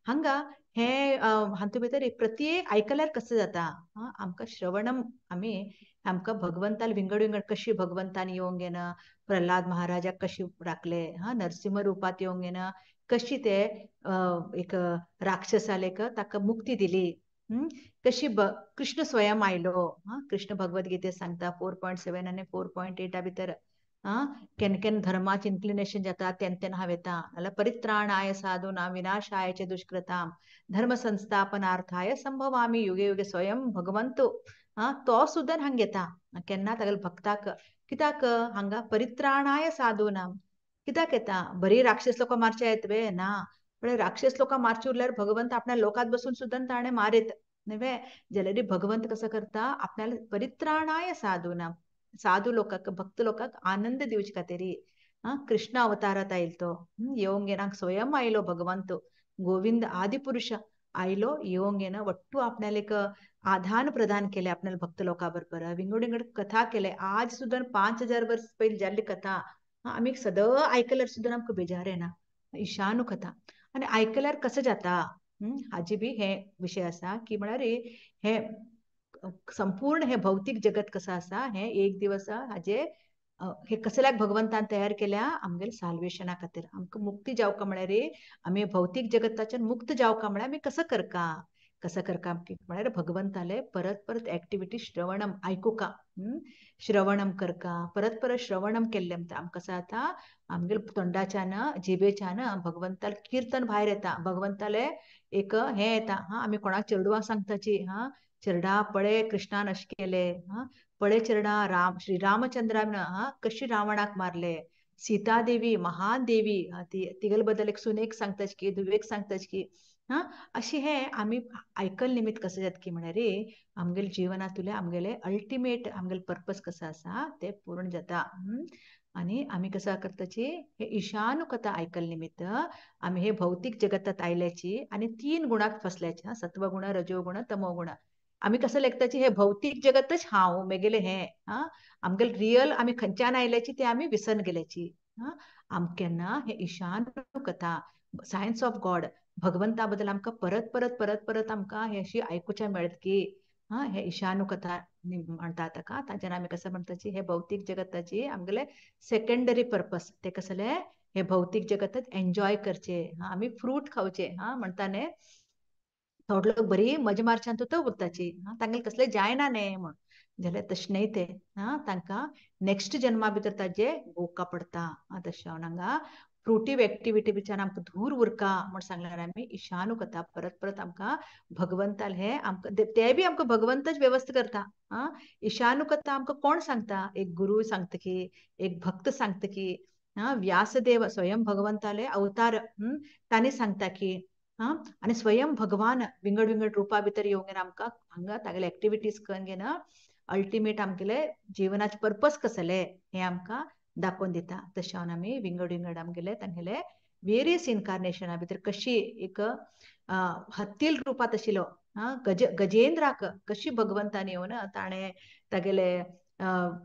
हांगा हे हातूंत भितर प्रत्येक आयकल्यार कसं जाता आमकां श्रवणम आमी आमकां भगवंताल विंगड विंगड कशी भगवंतान येवंक येना प्रल्हाद महाराजाक कशी राखले हा नरसिंह रुपात येवंक येना कशी ते एक राक्षसालेक ताका मुक्ती दिली. कशी कृष्ण स्वयं आयलो. कृष्ण भगवद्गीते सांगता 4.7 आनी 4.8 भितर केन्ना केन्ना धर्माचे इन्क्लिनेशन जाता तेन्ना तेन्ना हांव येता. नाल्यार परित्राणाय साधूनां विनाशाय च दुष्कृतां धर्म संस्थापनार्थाय संभवामी युगे युगे स्वयं भगवंतो. तो सुद्दां हांगा येता केन्ना तागेल्या भक्ताक. कित्याक हांगा परित्राणाय साधूनां कित्याक येता? बरी राक्षस लोकां मारचे येत वे ना, पण राक्षस लोकां मारचे उरल्यार भगवंत आपल्या लोकांत बसून सुद्दां ताणें मारीत न्हय. जाल्यार भगवंत कसो करता आपल्याला परित्राणाय साधूनां, साधू लोकांक भक्त लोकांक आनंद दिवचे खातीर कृष्ण अवतारात आयल तो येवंक येनाक स्वयं आयलो भगवंत गोविंद आदिपुरुष आयलो येवंक येना वट्टू आपल्याला एक आदान प्रदान केले आपल्याला भक्त लोकां बरोबर विंगड विंगड कथा केले. आज सुद्दां 5000 वर्स पयलीं जाल्ली कथा आमी सदां आयकल्यार सुद्दां आमकां बेजार येना. ईशानु कथा आनी आयकल्यार कसं जाता हाजी बी हे विशय आसा की म्हळ्यार हे संपूर्ण हे भौतिक जगत कसं आसा हे एक दिवस हाजे हे कसल्याक भगवंतान तयार केल्या आमगेले साल्वेशना खातीर. आमकां मुक्ती जावका म्हळ्यार आमी भौतिक जगताच्यान मुक्त जावका म्हळ्यार आमी कसं करका कसं करका म्हळ्यार भगवंताले परत परत एक्टिविटी श्रवणम आयकुका, श्रवणम करका, परत परत श्रवणम केल्लें म्हणटा आमकां कसं जाता आमगेले तोंडाच्यान जिबेच्यान भगवंताले किर्तन भायर येता, भगवंताले एक हें येता. आमी कोणाक चेडवांक सांगताची चेरडा पळे कृष्णान अशें केले, पळे चेरडा राम श्रीरामचंद्रान कशी रावणाक मारले, सीता देवी महान देवी ती तिगेले बद्दल एक सुनेक सांगताची की धुवेक सांगताची की अशें हे आमी आयकल निमित्त कसं जाता की म्हळ्यार आमगेले जिवनांतुले आमगेले अल्टिमेट आमगेले पर्पस कसो आसा ते पूर्ण जाता. आनी आमी कसं करताची हे ईशानु कथा आयकल निमित्त आमी हे भौतिक जगतात आयल्याची आनी 3 गुणाक फसल्याची, सत्वगुण रजोगुण तमोगुण. आमी कसं लेखताची हे भौतिक जगतच हांव मेगेले हे आमगेले रियल आमी खंयच्यान आयल्याची ते आमी विसरून गेल्याची. आमकां केन्ना हे ईशानु कथा सायन्स ऑफ गॉड भगवंता बद्दल आमकां परत परत परत परत आमकां हे अशी आयकुचें मेळत की हे ईशानु कथा म्हणटा ताका. ताच्यान आमी कसं म्हणटाची हे भौतिक जगताची आमगेले सेकेंडरी पर्पस ते कसले हे भौतिक जगतात एन्जॉय करचे, आमी फ्रूट खावचे म्हणटा न्ही. थोडे लोक बरी मजा मारच्यान तो उरताची तांगेले कसले जायना न्ही म्हण, जाल्यार तशें न्हय ते तांकां नेक्स्ट जन्मा भितर ताजे भोगका पडटा. तशें हांव हांगा फ्रुटीव एक्टिविटी भितर आमकां धूर उरका म्हण सांगल्यार आमी ईशानु कथा परत परत आमकां भगवंताल हे आमकां ते बी आमकां भगवंतच व्यवस्था करता. ईशानु कथा आमकां कोण सांगता? एक गुरु सांगता की, एक भक्त सांगता की, व्यासदेव स्वयं भगवंताले अवतार तांणी सांगता की, आनी स्वयं भगवान विंगड विंगड रुपा भितर येवंक आमकां हांगा तागेले एक्टिविटीज करून घेना अल्टिमेट आमगेले जिवनाचे पर्पस कसले हे आमकां दाखोवन दिता. तशें हांव आमी विंगड विंगड आमगेले तांगेले वेरियस इनकार्नेशना भितर कशी एक हत्तील रुपांत आशिल्लो गजेंद्राक कशी भगवंतान येवन ताणें तागेले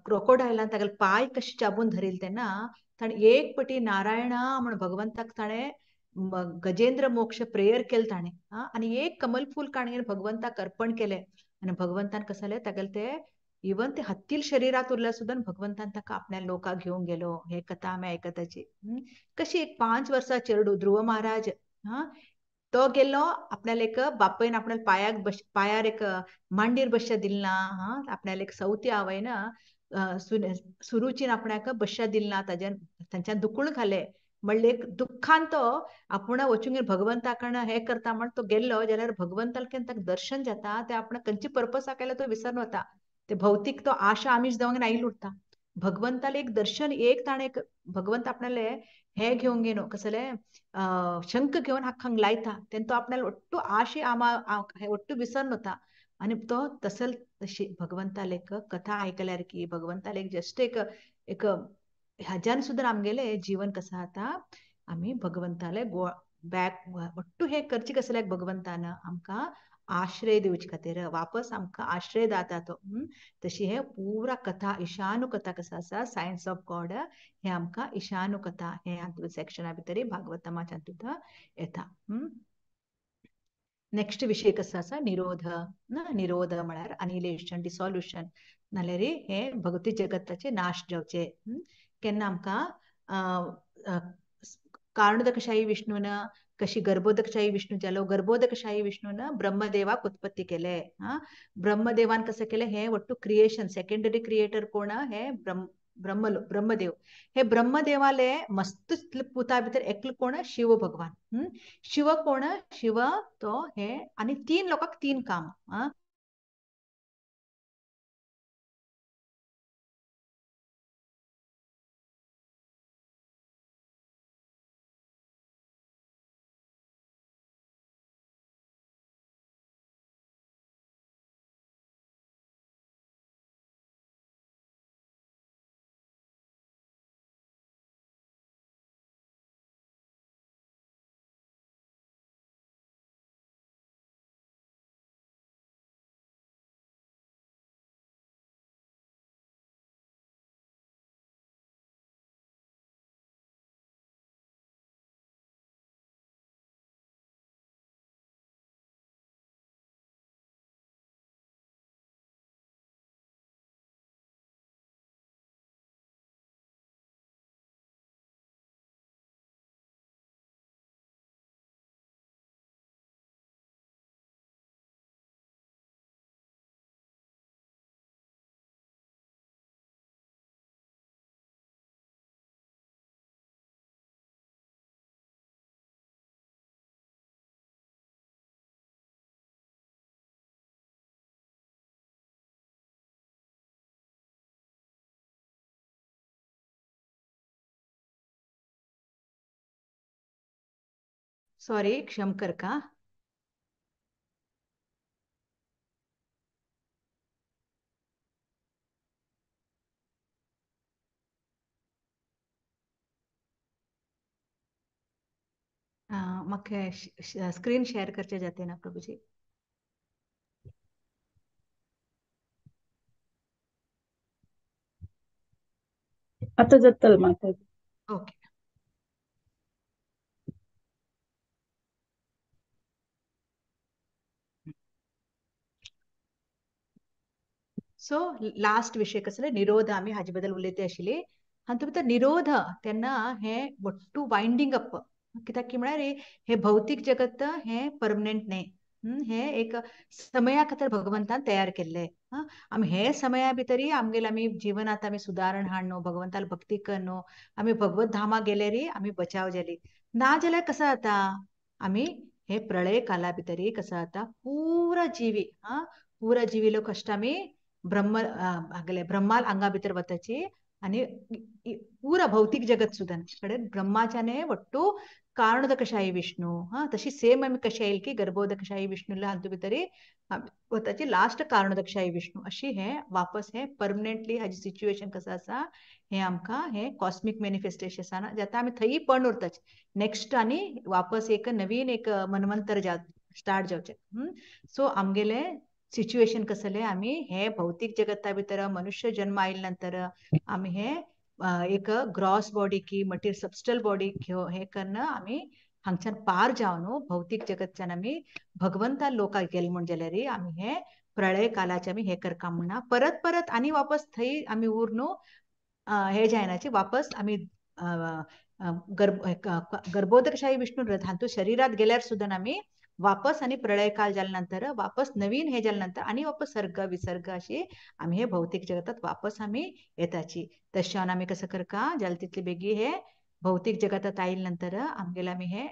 क्रोकोडायलान तागेले पांय कशे चाबून धरिल्ले तेन्ना ताणें एक पटी नारायणा म्हण भगवंताक ताणें गजेंद्र मोक्ष प्रेयर केलें ताणें आनी एक कमल फूल काडून भगवंताक अर्पण केलें आनी भगवंतान कसं जालें तागेलें ते इवन ते हत्तील शरीरात उरल्यार सुद्दां भगवंतान ताका आपल्या लोकाक घेवन गेलो. हे कथा आमी आयकताची. कशी एक 5 वर्सां चेडू ध्रुव महाराज तो गेलो आपल्याला एक बापयन आपल्या पायाक बस पायार एक मांडीर बश्या दिल ना, आपल्याला एक सवती आवयन सुरुचीन आपणाक बश्या दिल ना, ताज्यान तांच्यान दुखूण घाले म्हणले एक दुःखान तो आपूण वचून भगवंताकडन हे करता म्हण तो गेल्लो जाल्यार भगवंताक केन्ना ताका दर्शन जाता ते आपण खंयची पर्पस केला तो विसरून वता. ते भौतिक तो आशा आमीश जावंक आईल उरता. भगवंताले एक दर्शन एक ताणें एक भगवंत आपणाले हे घेवन गेलो कसले शंख घेवन हांग लायता तेन्ना तो आपणाले ಒಟ್ಟು आशे आमा ಒಟ್ಟು विसरून वता आनी तो तसल तशी भगवंताले एक कथा आयकल्यार की भगवंताले एक जस्ट एक एक ह्याच्यान सुद्दां आमगेले जीवन कसं जाता आमी भगवंताले गो बॅक ಒಟ್ಟು हे करचे कसल्याक भगवंतान आमकां आश्रय दिवचे खातीर वापस आमकां आश्रय दाता तो. तशी हे पुरा कथा ईशानु कथा कसं आसा सायन्स ऑफ गॉड हे आमकां ईशानु कथा हे सेक्शना भितर भागवतमाच्या सुद्दां येता. नेक्स्ट विशय कसो आसा निरोध. निरोध म्हळ्यार अनिलेशन डिसॉल्युशन नाल्यार हे भौतिक जगताचे नाश जावचे. केन्ना आमकां कारणोदकशाही विष्णून कशी गर्भोदकशाही विष्णू जालो, गर्भोदकशाही विष्णून ब्रह्मदेवाक उत्पत्ती केले. हा, ब्रह्मदेवान कसं केलं हे वट्टू क्रिएशन, सेकंडरी क्रिएटर कोण हे ब्रह्मदेव. हे ब्रह्मदेवाले मस्त पुता भितर एकल कोण शिव भगवान. शिव कोण, शिव तो हे आणि तीन लोकांक तीन काम. सॉरी, क्षम कर का. म्हाका स्क्रीन शेअर करचे जाते ना प्रभुजी. आता जातल माता. ओके. सो लास्ट विषय कसले निरोध, आमी हाजे बद्दल उलयते आशिल्ली. आनी तुमी तर निरोध तेन्ना हे वट्टू वायंडींग अप, कित्याक की म्हळ्यार हे भौतीक जगत हे परमनंट न्हय, हे एक समया खातीर भगवंतान तयार केल्ले. आमी हे समया भितरी आमगेले आमी जिवनांत आमी सुदारण हाडनो, भगवंताल भक्ती करनो, आमी भगवत धामा गेल्यारी आमी बचाव जाली. ना जाल्यार कसो जाता, आमी हे प्रळय काला भितरी कसो जाता, पुरा जिवी, हा पुरा जिवी लोक कश्ट आमी ब्रह्म आगले ब्रह्माल आंगा भितर वताची आनी पुरा भौतीक जगत सुद्दां कडेन ब्रह्माच्याने वट्टू कारणोदकशाही विष्णू. हा, तशी सेम आमी कशें येयल की गर्भोदकशाही विष्णूला हातूंत भितरी वताची लास्ट कारणोदकशाही विष्णू अशी हे वापस हे परमनंटली हाजी सिच्युएशन कसं आसा हे आमकां हे कॉस्मिक मॅनिफेस्टेशन जाता. आमी थंय पण उरताची नेक्स्ट आनी वापस एक नवीन एक मन्वंतर स्टार्ट जावचें. सो आमगेले सिच्युएशन कसले आमी हे भौतीक जगता भितर मनुष्य जन्म आयले नंतर आमी हे एक ग्रॉस बॉडी की मटेरियल सबस्टल बॉडी हे कन्न आमी हांगच्यान पार जावन भौतीक जगतच्यान आमी भगवंता लोकाक गेले म्हूण जाल्यार आमी हे प्रळय कालाचे आमी हे करका म्हणना परत परत आनी वापस थंय आमी उरनु हे जायनाचे वापस आमी गर्भोदकशाही विष्णू हातूंत शरीरात गेल्यार सुद्दां आमी वापस आनी प्रळय काल जाल्या नंतर वापस नवीन हे जाल्या नंतर आनी वापस सर्ग विसर्ग अशी आमी हे भौतीक जगतात वापस आमी येताची. तशें आमी कसं करका जाल्यार तितले बेगी हे भौतीक जगतात आयले नंतर आमगेले आमी हे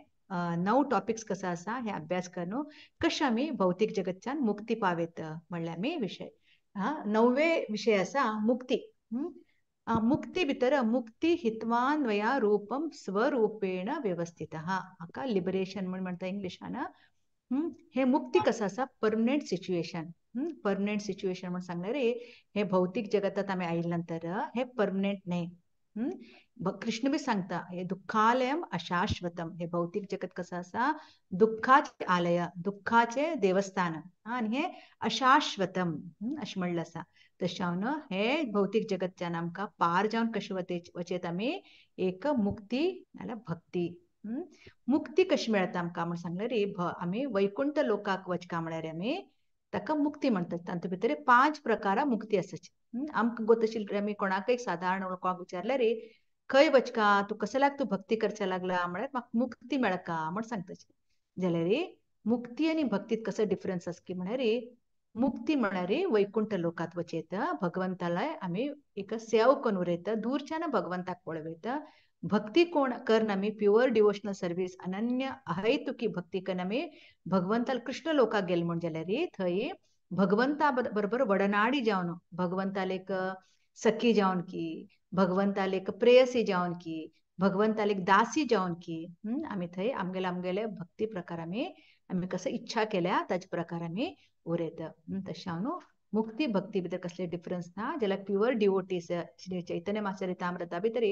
9 टॉपिक्स कसो आसा हे अभ्यास करून कशें आमी भौतीक जगतच्यान मुक्ती पावेत म्हणल्यार आमी विशय. हा, 9वे विशय आसा मुक्ती. मुक्ती भितर मुक्ती हित्वान्वया रूपम स्वरूपेण व्यवस्थित, हाका लिबरेशन म्हण म्हणटा इंग्लिशान. हे मुक्ती कसं आसा परमनंट सिच्युएशन. परमनंट सिच्युएशन म्हण सांगलें रे, हे भौतीक जगतात आमी आयले नंतर हे परमनंट न्हय. कृष्ण बी सांगता हे दुःखालयम अशाश्वतम, हे भौतीक जगत कसं आसा दुःखाचे आलय, दुःखाचे देवस्थान आनी हे अशाश्वतम अशें म्हणलें आसा. तशें हांव हे भौतीक जगतच्यान आमकां पार जावन कशें वचेत आमी एक मुक्ती नाल्यार भक्ती. मुक्ती कशी मेळटा आमकां म्हण सांगलें रे, आमी वैकुंठ लोकाक वचका म्हळ्यार आमी ताका मुक्ती म्हणटात. तातूंत भितर 5 प्रकारां मुक्ती आसाची. आमकां गोत आशिल्ली आमी कोणाकय सादारण लोकांक विचारल्यार रे खंय वचका तूं कसल्याक तूं भक्ती करच्या लागला म्हळ्यार म्हाका मुक्ती मेळका म्हण सांगताची. जाल्यार मुक्ती आनी भक्तीत कसो डिफरन्स आसा की म्हळ्यार मुक्ती म्हळ्यार वैकुंठ लोकांत वचेत, भगवंताला आमी एक सेव करून उरयता, दूरच्यान भगवंताक पळयता. भक्ती कोण करन आमी प्युअर डिवोशनल सर्वीस अनन्य अहैतुकी भक्ती करन आमी भगवंताल कृष्ण लोकाक गेले म्हण जाल्यार थंय भगवंता बरोबर वडनाडी जावन, भगवंतालेक सखी जावन की, भगवंतालेक प्रेयसी जावन की, भगवंतालेक दासी जावन की आमी थंय आमगेले आमगेले भक्ती प्रकार आमी आमी कसं इच्छा केल्या ताचे प्रकार आमी उरयता. तशें हांव न्हू मुक्ती भक्ती भितर कसले डिफरन्स ना. जाल्यार प्युअर डिवोटीज चैतन्य चरितामृता भितर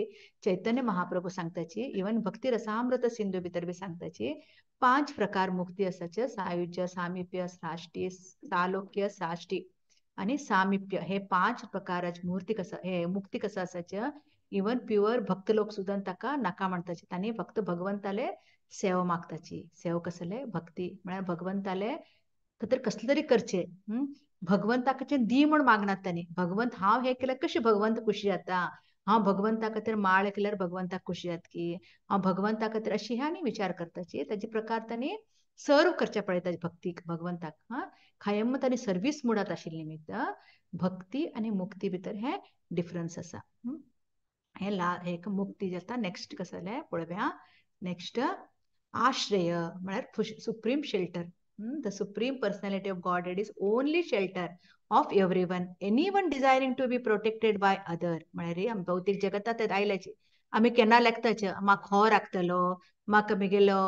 चैतन्य महाप्रभू सांगताची, इवन भक्ती रसामृत सिंधू भितर बी सांगताची 5 प्रकार मुक्ती आसाचे, सायुज्य, सामिप्य, साष्टी, सालोक्य, साष्टी आणि सामिप्य. हे 5 प्रकाराचे मूर्ती कसं हे मुक्ती कसं आसाचे. इवन प्युअर भक्त लोक सुद्दां ताका नाका म्हणताचे, तांणी फक्त भगवंताले सेवा मागताची. सेवा कसले भक्ती म्हळ्यार भगवंताले खातीर कसले तरी करचे, भगवंताचे दी म्हण मागनात तांणी. भगवंत हांव हे केल्यार कशें भगवंत खुशी जाता, हांव भगवंता खातीर माळ केल्यार भगवंताक खुशी जाता की, हांव भगवंता खातीर अशी हे आनी विचार करताची. ताजे प्रकार तांणी सर्व करचे पळयता भक्तीक भगवंताक. हा कायम तांणी सर्वीस मुडात आशिल्ले निमित्त भक्ती आनी मुक्ती भितर हे डिफरन्स आसा. हे ला एक मुक्ती जाता. नेक्स्ट कसं जालें पळोवया. नेक्स्ट आश्रय म्हळ्यार supreme shelter. The Supreme Personality of Godhead is only shelter of everyone, anyone desiring to be protected by other. म्हळ्यार आमी भौतीक जगतात आयल्याचे आमी केन्ना लेखताचे म्हाका हो राखतलो, म्हाका म्हगेलो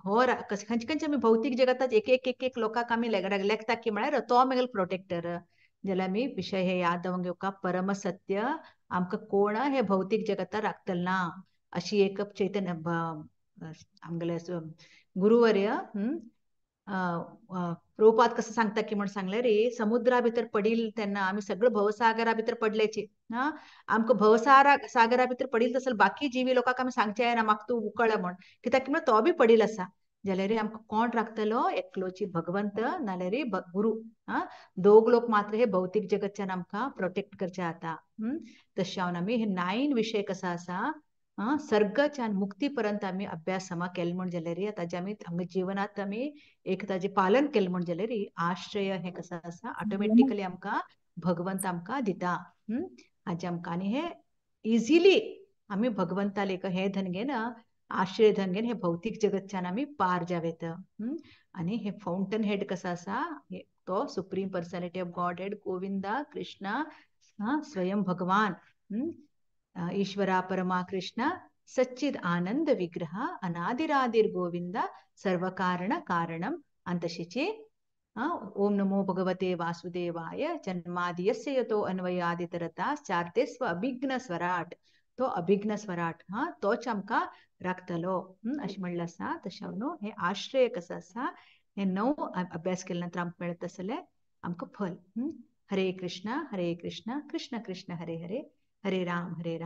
हो खंयचे खंयचे आमी भौतीक जगतात एक एक एक एक लोकांक आमी लेखता की म्हळ्यार तो म्हगेलो प्रोटेक्टर. जाल्यार आमी विशय हे याद दवरून घेवका, परम सत्य आमकां कोण हे भौतीक जगतात राखतलो ना अशी एक चैतन्य आमगेले गुरुवर्य प्रभुपाद कसं सांगता की म्हण सांगले रे, समुद्रा भितर पडील तेन्ना आमी सगळं भवसागरा भितर पडल्याची. हा आमकां भवसारा सागरा भितर पडील तसं बाकी जीवी लोकांक आमी सांगचे ना म्हाका तूं उकळ म्हण, कित्याक म्हण तो बी पडील आसा. जाल्यार आमकां कोण राखतलो, एकलोची भगवंत नाल्यार गुरु. हा दोग लोक मात्र हे भौतीक जगतच्यान आमकां प्रोटेक्ट करचे आता. तशें हांव आमी हे 9 विशय कसा आसा सर्गच्यान मुक्ती पर्यंत आमी अभ्यास समा केले म्हण जाल्यार ताजे आमी आमच्या जिवनांत आमी एक ताजे पालन केलें म्हण जाल्यार आश्रय हे कसो आसा ऑटोमॅटिकली आमकां भगवंत आमकां दिता. हाजे आमकां आनी हे इजिली आमी भगवंताले हे धन घेन आश्रय धन घेन हे भौतीक जगतच्यान आमी पार जावेत. आनी हे फाउंटन हेड कसो आसा तो supreme personality of Godhead Govinda Krishna स्वयं भगवान ईश्वरा परमा कृष्ण सच्चिद आनंद विग्रह अनादिरादिर गोविंद सर्वकारण कारणम अंतशिचे ओम नमो भगवते वासुदेवाय जन्मादियस्य यतो अन्वयादितरता चार्ते स्व अभिघ्न स्वराट. तो अभिघ्न स्वराट हा तोच आमकां राखतलो अशें म्हणलें आसा. तशें न्हू हे आश्रय कसो आसा हे 9 अभ्यास केले नंतर आमकां मेळत आसलें आमकां फल. हरे कृष्णा कृष्ण कृष्ण हरे हरे, हरे राम हरे राम.